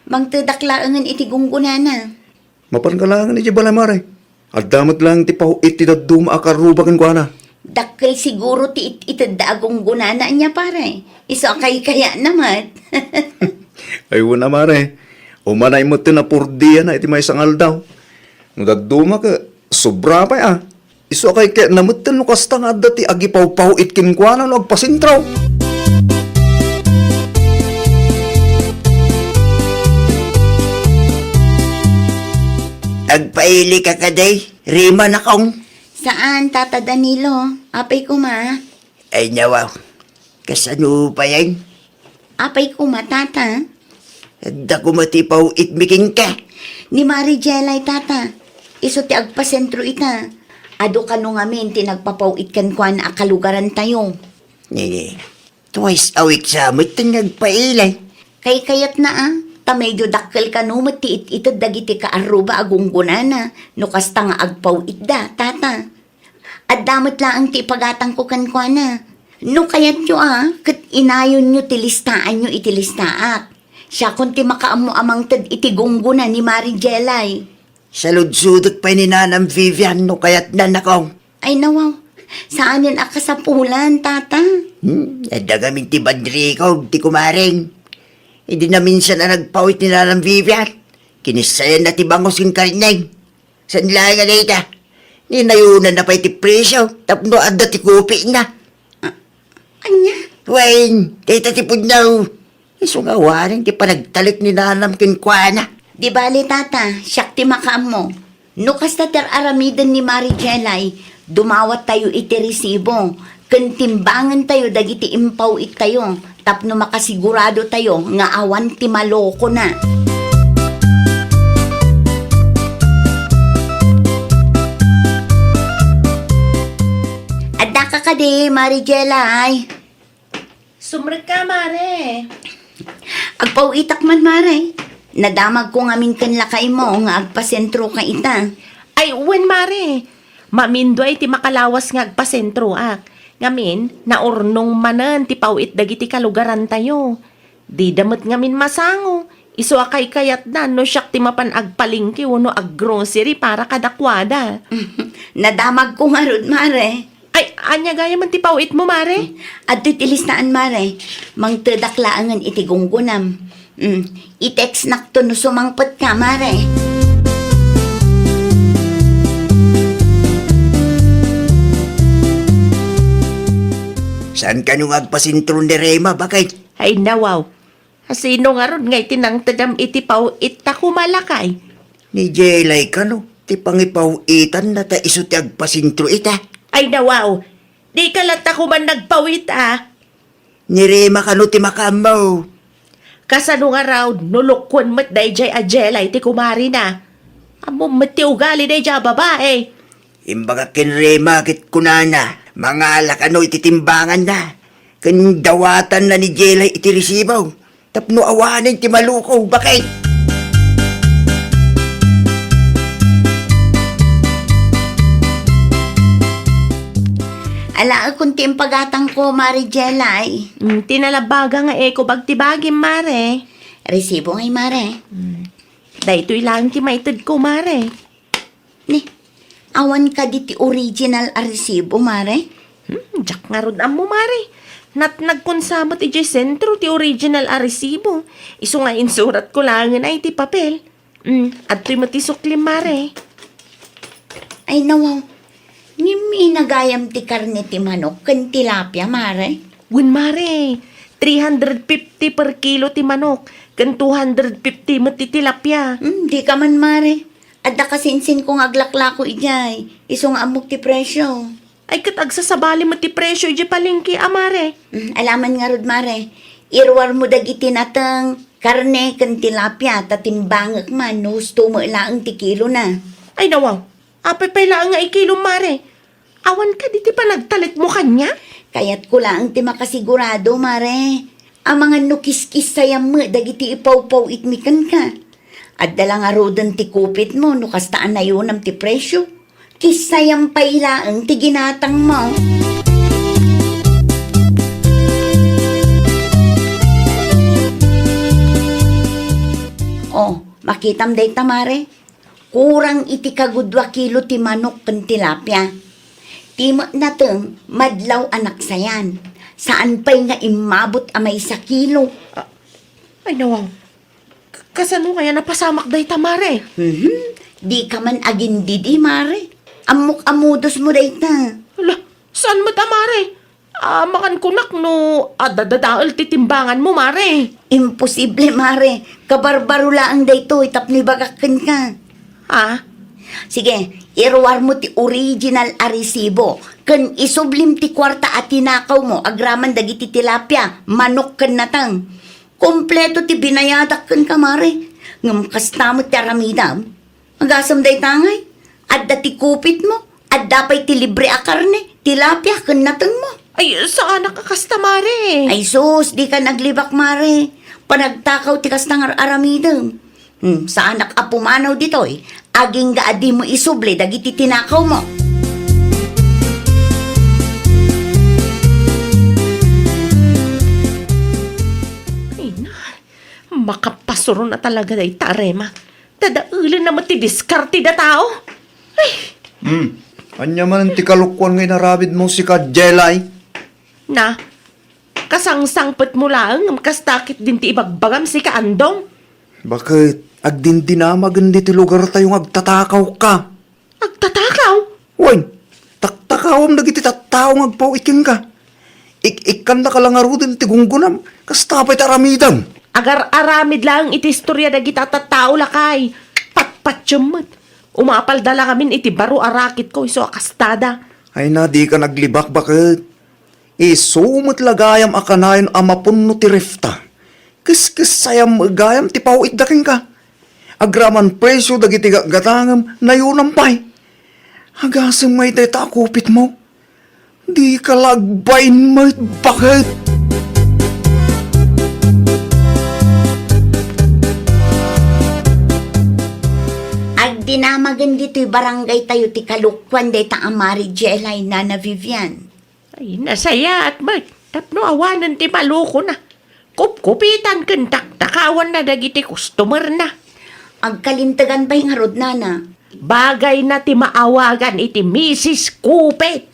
Mangtedak laengen iti gunggonana. Mapanka laengen idiay balay, Mare. Adda met laeng ti paw-it ti dadduma a karruba kenkuana. Dakkel siguro ti it-itedda a gunggonana ania, Pare. Isu a kaykayatna met. Ay, wen a, Mare. Umanay met ti napurdiana iti maysa nga aldaw. No dadduma ket, sobra pay a. Isu a kaykayatna metten no kasta nga adda ti agipawpaw-it kenkuana no agpasentro. Agpaili ka kadi, Rema, nakong? Saan, Tata Danilo. Apay koma? Ay, nawaw. Kasano payen? Apay koma, Tata? Adda koma ti paw-itmi kenka. Ni Mari Jelay, Tata. Isu ti agpasentro ita. Adu kano ngamin ti nagpapaw-it kenkuana a kalugarantayo. Nini, twice a week sa met ti nagpailay. Kaykayatna a, ta medyo dakkel kano met ti it-ited dagiti kaarruba a gunggonana no kasta nga agpaw-itda, Tata. Adda met laeng ti ipagatangko kenkuana. No kayatyo a, ket inayonyo ti listaanyo iti listaak. Siakon ti makaammo a mangted iti gunggona ni Mari Jelay. Saludsodek pay ni Nanam Vivian no kayatna, nakong. Ay, nawaw. Saanen a kasapulan, Tata. Hmm, adda ngamin ti badrikog ti kumareng. Idi naminsan a nagpaw-it ni Nanam Vivian, kinissayanna ti bangus ken karneng. Saan laeng a dayta? Ninayonanna pay ti presyo tapno adda ti kupitna. A-, ania? Wen, dayta ti pudno. Isu nga awanen ti panagtalek ni Nanam kenkuana. Di bale, Tata, siak ti makaammo. No kasta ti ar-aramiden ni Mari Jelay, dumawattayo iti resibo ken timbangentayo dagiti impaw-ittayo tapno makasiguradotayo nga awan ti malokona. Addaka kadi, Mari Jelay? Sumrekka, Mare. Agpaw-itak man, Mare. Nadamagko ngamin ken lakaymo nga agpasentroka ita. Ay, wen, Mare. Maminduay ti makalawas nga agpasentroak. Ngamin, naurnong manen ti paw-it dagiti kalugarantayo. Dida met ngamin masango. Isu a kaykayatda no siak ti mapan agpalengke wenno aggrocery para kadakuada. Nadamagko ngarud, Mare. Ay, ania gayamen ti paw-itmo, Mare? Adtoy ti listaan, Mare. Mangtedak laengen iti gunggonam. Mm, i-textnakto no sumangpetka, Mare. Saan kano nga agpasentro ni Rema, baket? Ay, nawaw. Asino ngarud nga iti nangtedam iti paw-it ta kumalakay? Ni Jelay kano ti pangipaw-itanna ta isu ti agpasentro ita? Ay, nawaw. Dika latta koman nagpaw-it a. Ni Rema kano ti makaammo? Kasano ngarud no lukuen met daydiay a Jelay ti kumarina? Ammom met ti ugali daydiay a babae. Imbagak ken Rema ket kunana, mangala kano iti timbanganna, ken dawatanna ni Jelay iti resibo tapno awanen ti maloko, baket. Alaekon ti impagatangko, Mari Jelay. Mm, ti nalabaga nga eko bagtibagim, Mare. Resibo ngay, Mare. Mm. Daytoy laeng ti maitedko, Mare. Ni, awan kadi ti original a resibo, Mare? Hmm, diak ngarud ammo, Mare. Natnagkon sa met idiay sentro ti original a resibo. Isu nga insuratko laengen ay ti papel. Mm, adtoy met ti suklim, Mare. Ay, nawaw. Ngem inagayam ti karne ti manok ken tilapia, Mare? Wen, Mare. Three hundred fifty per kilo ti manok, ken two hundred fifty met ti tilapia. Hmm, dika man, Mare. Adda kasinsinko nga aglaklako idiay. Isu nga ammok ti presio. Ay, ket agsasabali met ti presio idiay palengke, a, Mare. Hmm, alaman ngarud, Mare. Iruarmo dagiti nateng, karne, ken tilapia, ta timbangek man no husto met laeng ti kilona. Ay, nawaw. Apay pay laeng nga ikilom, Mare? Awan kadi ti panagtalekmo kaniak? Kayatko laeng ti makasigurado, Mare. Amangan no kiskissayam met dagiti ipawpaw-itmi kenka. Adda la ngaruden ti kupitmo no kasta a nayonam ti presio. Kissayam pay laeng ti ginatangmo. Oh, makitam dayta, Mare? Kurang iti kagudua kilo ti manok ken tilapia. Ti met nateng, madlaw a naksayan. Saan pay nga immabot a maysa kilo. Ah, ay, nawaw. K-, kasano kaya napasamak dayta, Mare? Mhm. Dika man agindidi, Mare. Ammok a modusmo dayta. Ala, saan met a, Mare? Ah, makankunak no adda dadael ti timbanganmo, Mare. Imposible, Mare. Kabarbaro laeng daytoy tapno ibagak kenka. Ah? Sige, iruarmo ti original a resibo ken isublim ti kuarta a tinakawmo agraman dagiti tilapia, manok ken nateng. Kompleto ti binayadak kenka, Mare. Ngem kasta met ti aramidam. Agasem dayta ngay, adda ti kupitmo, adda pay ti libre a karne, tilapia, ken natengmo. Ay, saanak a kasta, Mare. Ay sus, dika naglibak, Mare. Panagtakaw ti kasta nga ar-aramidem. Hmm, saanak a pumanaw ditoy, agingga a dimo isubli dagiti tinakawmo. Ay, na, makapasuron a talaga dayta a rema. Dadaelen na met ti diskarte da tao. Ay! Hmm. Ania manen ti kalokuan nga inaramidmo, sika, Jelay? Na, kasangsangpetmo laeng ngem kasta ketdin ti ibagbagam, sika, Andong? Baket, agdindinamagen ditoy lugartayo nga agtatakawka. Agtatakaw? Wen, taktakawam dagiti tattao nga agpaw-it kenka. Ik-ikkannaka la ngaruden ti gunggonam, kasta pay ti aramidem. Agar-aramid laeng iti istoria dagita tattao, lakay. Patpatiem met. Umapalda la ngamin iti baro a raketko isu a kastada. Ay na, dika naglibak, baket. Isu met la gayam a kanayon a mapunno ti refta. Keskessayam met gayam ti paw-itda kenka. Agraman presio dagiti gatgatangem, nayonam pay. Agasem ngay dayta a kupitmo. Dika la agbain met, baket. Agdinamagen ditoy barangaytayo ti kalokuan dayta a Mari Jelay, Nana Vivian. Ay, nasayaat met tapno awanen ti malukona. Kupkupitan ken taktakawanna dagiti customerna. Agkalintegan pay ngarud, Nana. Bagayna ti maawagan iti Misis Kupit.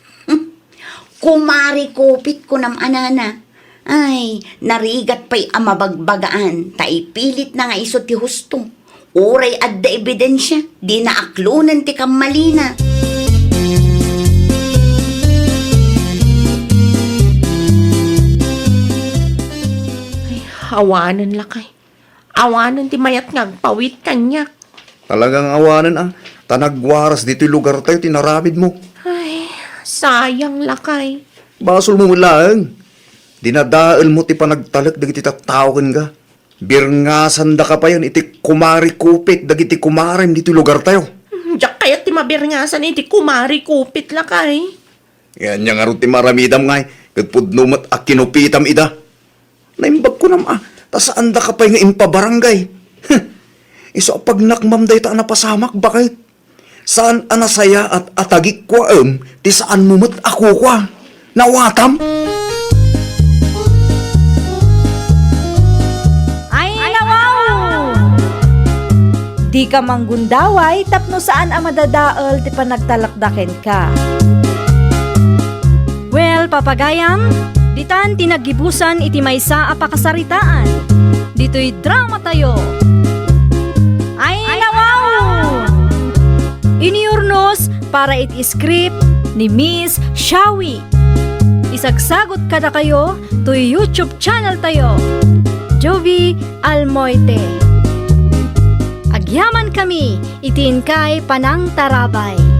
Kumari Kupit, kunam a, Nana. Ay, narigat pay a mabagbagaan, ta ipilitna nga isu ti husto. Uray adda ebidensia, dina aklonen ti kammalina. Ay, awanen, lakay. Awanen ti mayat nga agpaw-it kaniak. Talagang awanen, a, ta nagwaras ditoy lugartayo ti inaramidmo. Ay, sayang, lakay. Basolmo met laeng. Dinadaelmo ti panagtalek dagiti tattao kenka. Birngasandaka payen iti Kumari Kupit dagiti kumarem ditoy lugartayo. Hmm, diak kayat ti mabirngasan iti Kumari Kupit, lakay. Ania ngarud ti maaramidam ngay, ket pudno met a kinupitam ida. Naimbag kunam a, ta saandaka pay nga impabarangay. Huh. Isu a pagnakmam dayta a napasamak, baket. Saan a nasayaat a tagikkuaem ti saanmo met a kukua. Nawatam? Ay, nawaw! Dika manggundaway tapno saan a madadael ti panagtalekda kenka. Well, papagayam, Ditan ti naggibusan iti maysa a pakasaritaan. Ditoy dramatayo. Ay, nawaw! Iniurnos para iti script ni Miss Shawi. Isagsagot kadakayo toy YouTube channel tayo, Jovie Almoite. Agyaman kami iti inkay panangtarabay.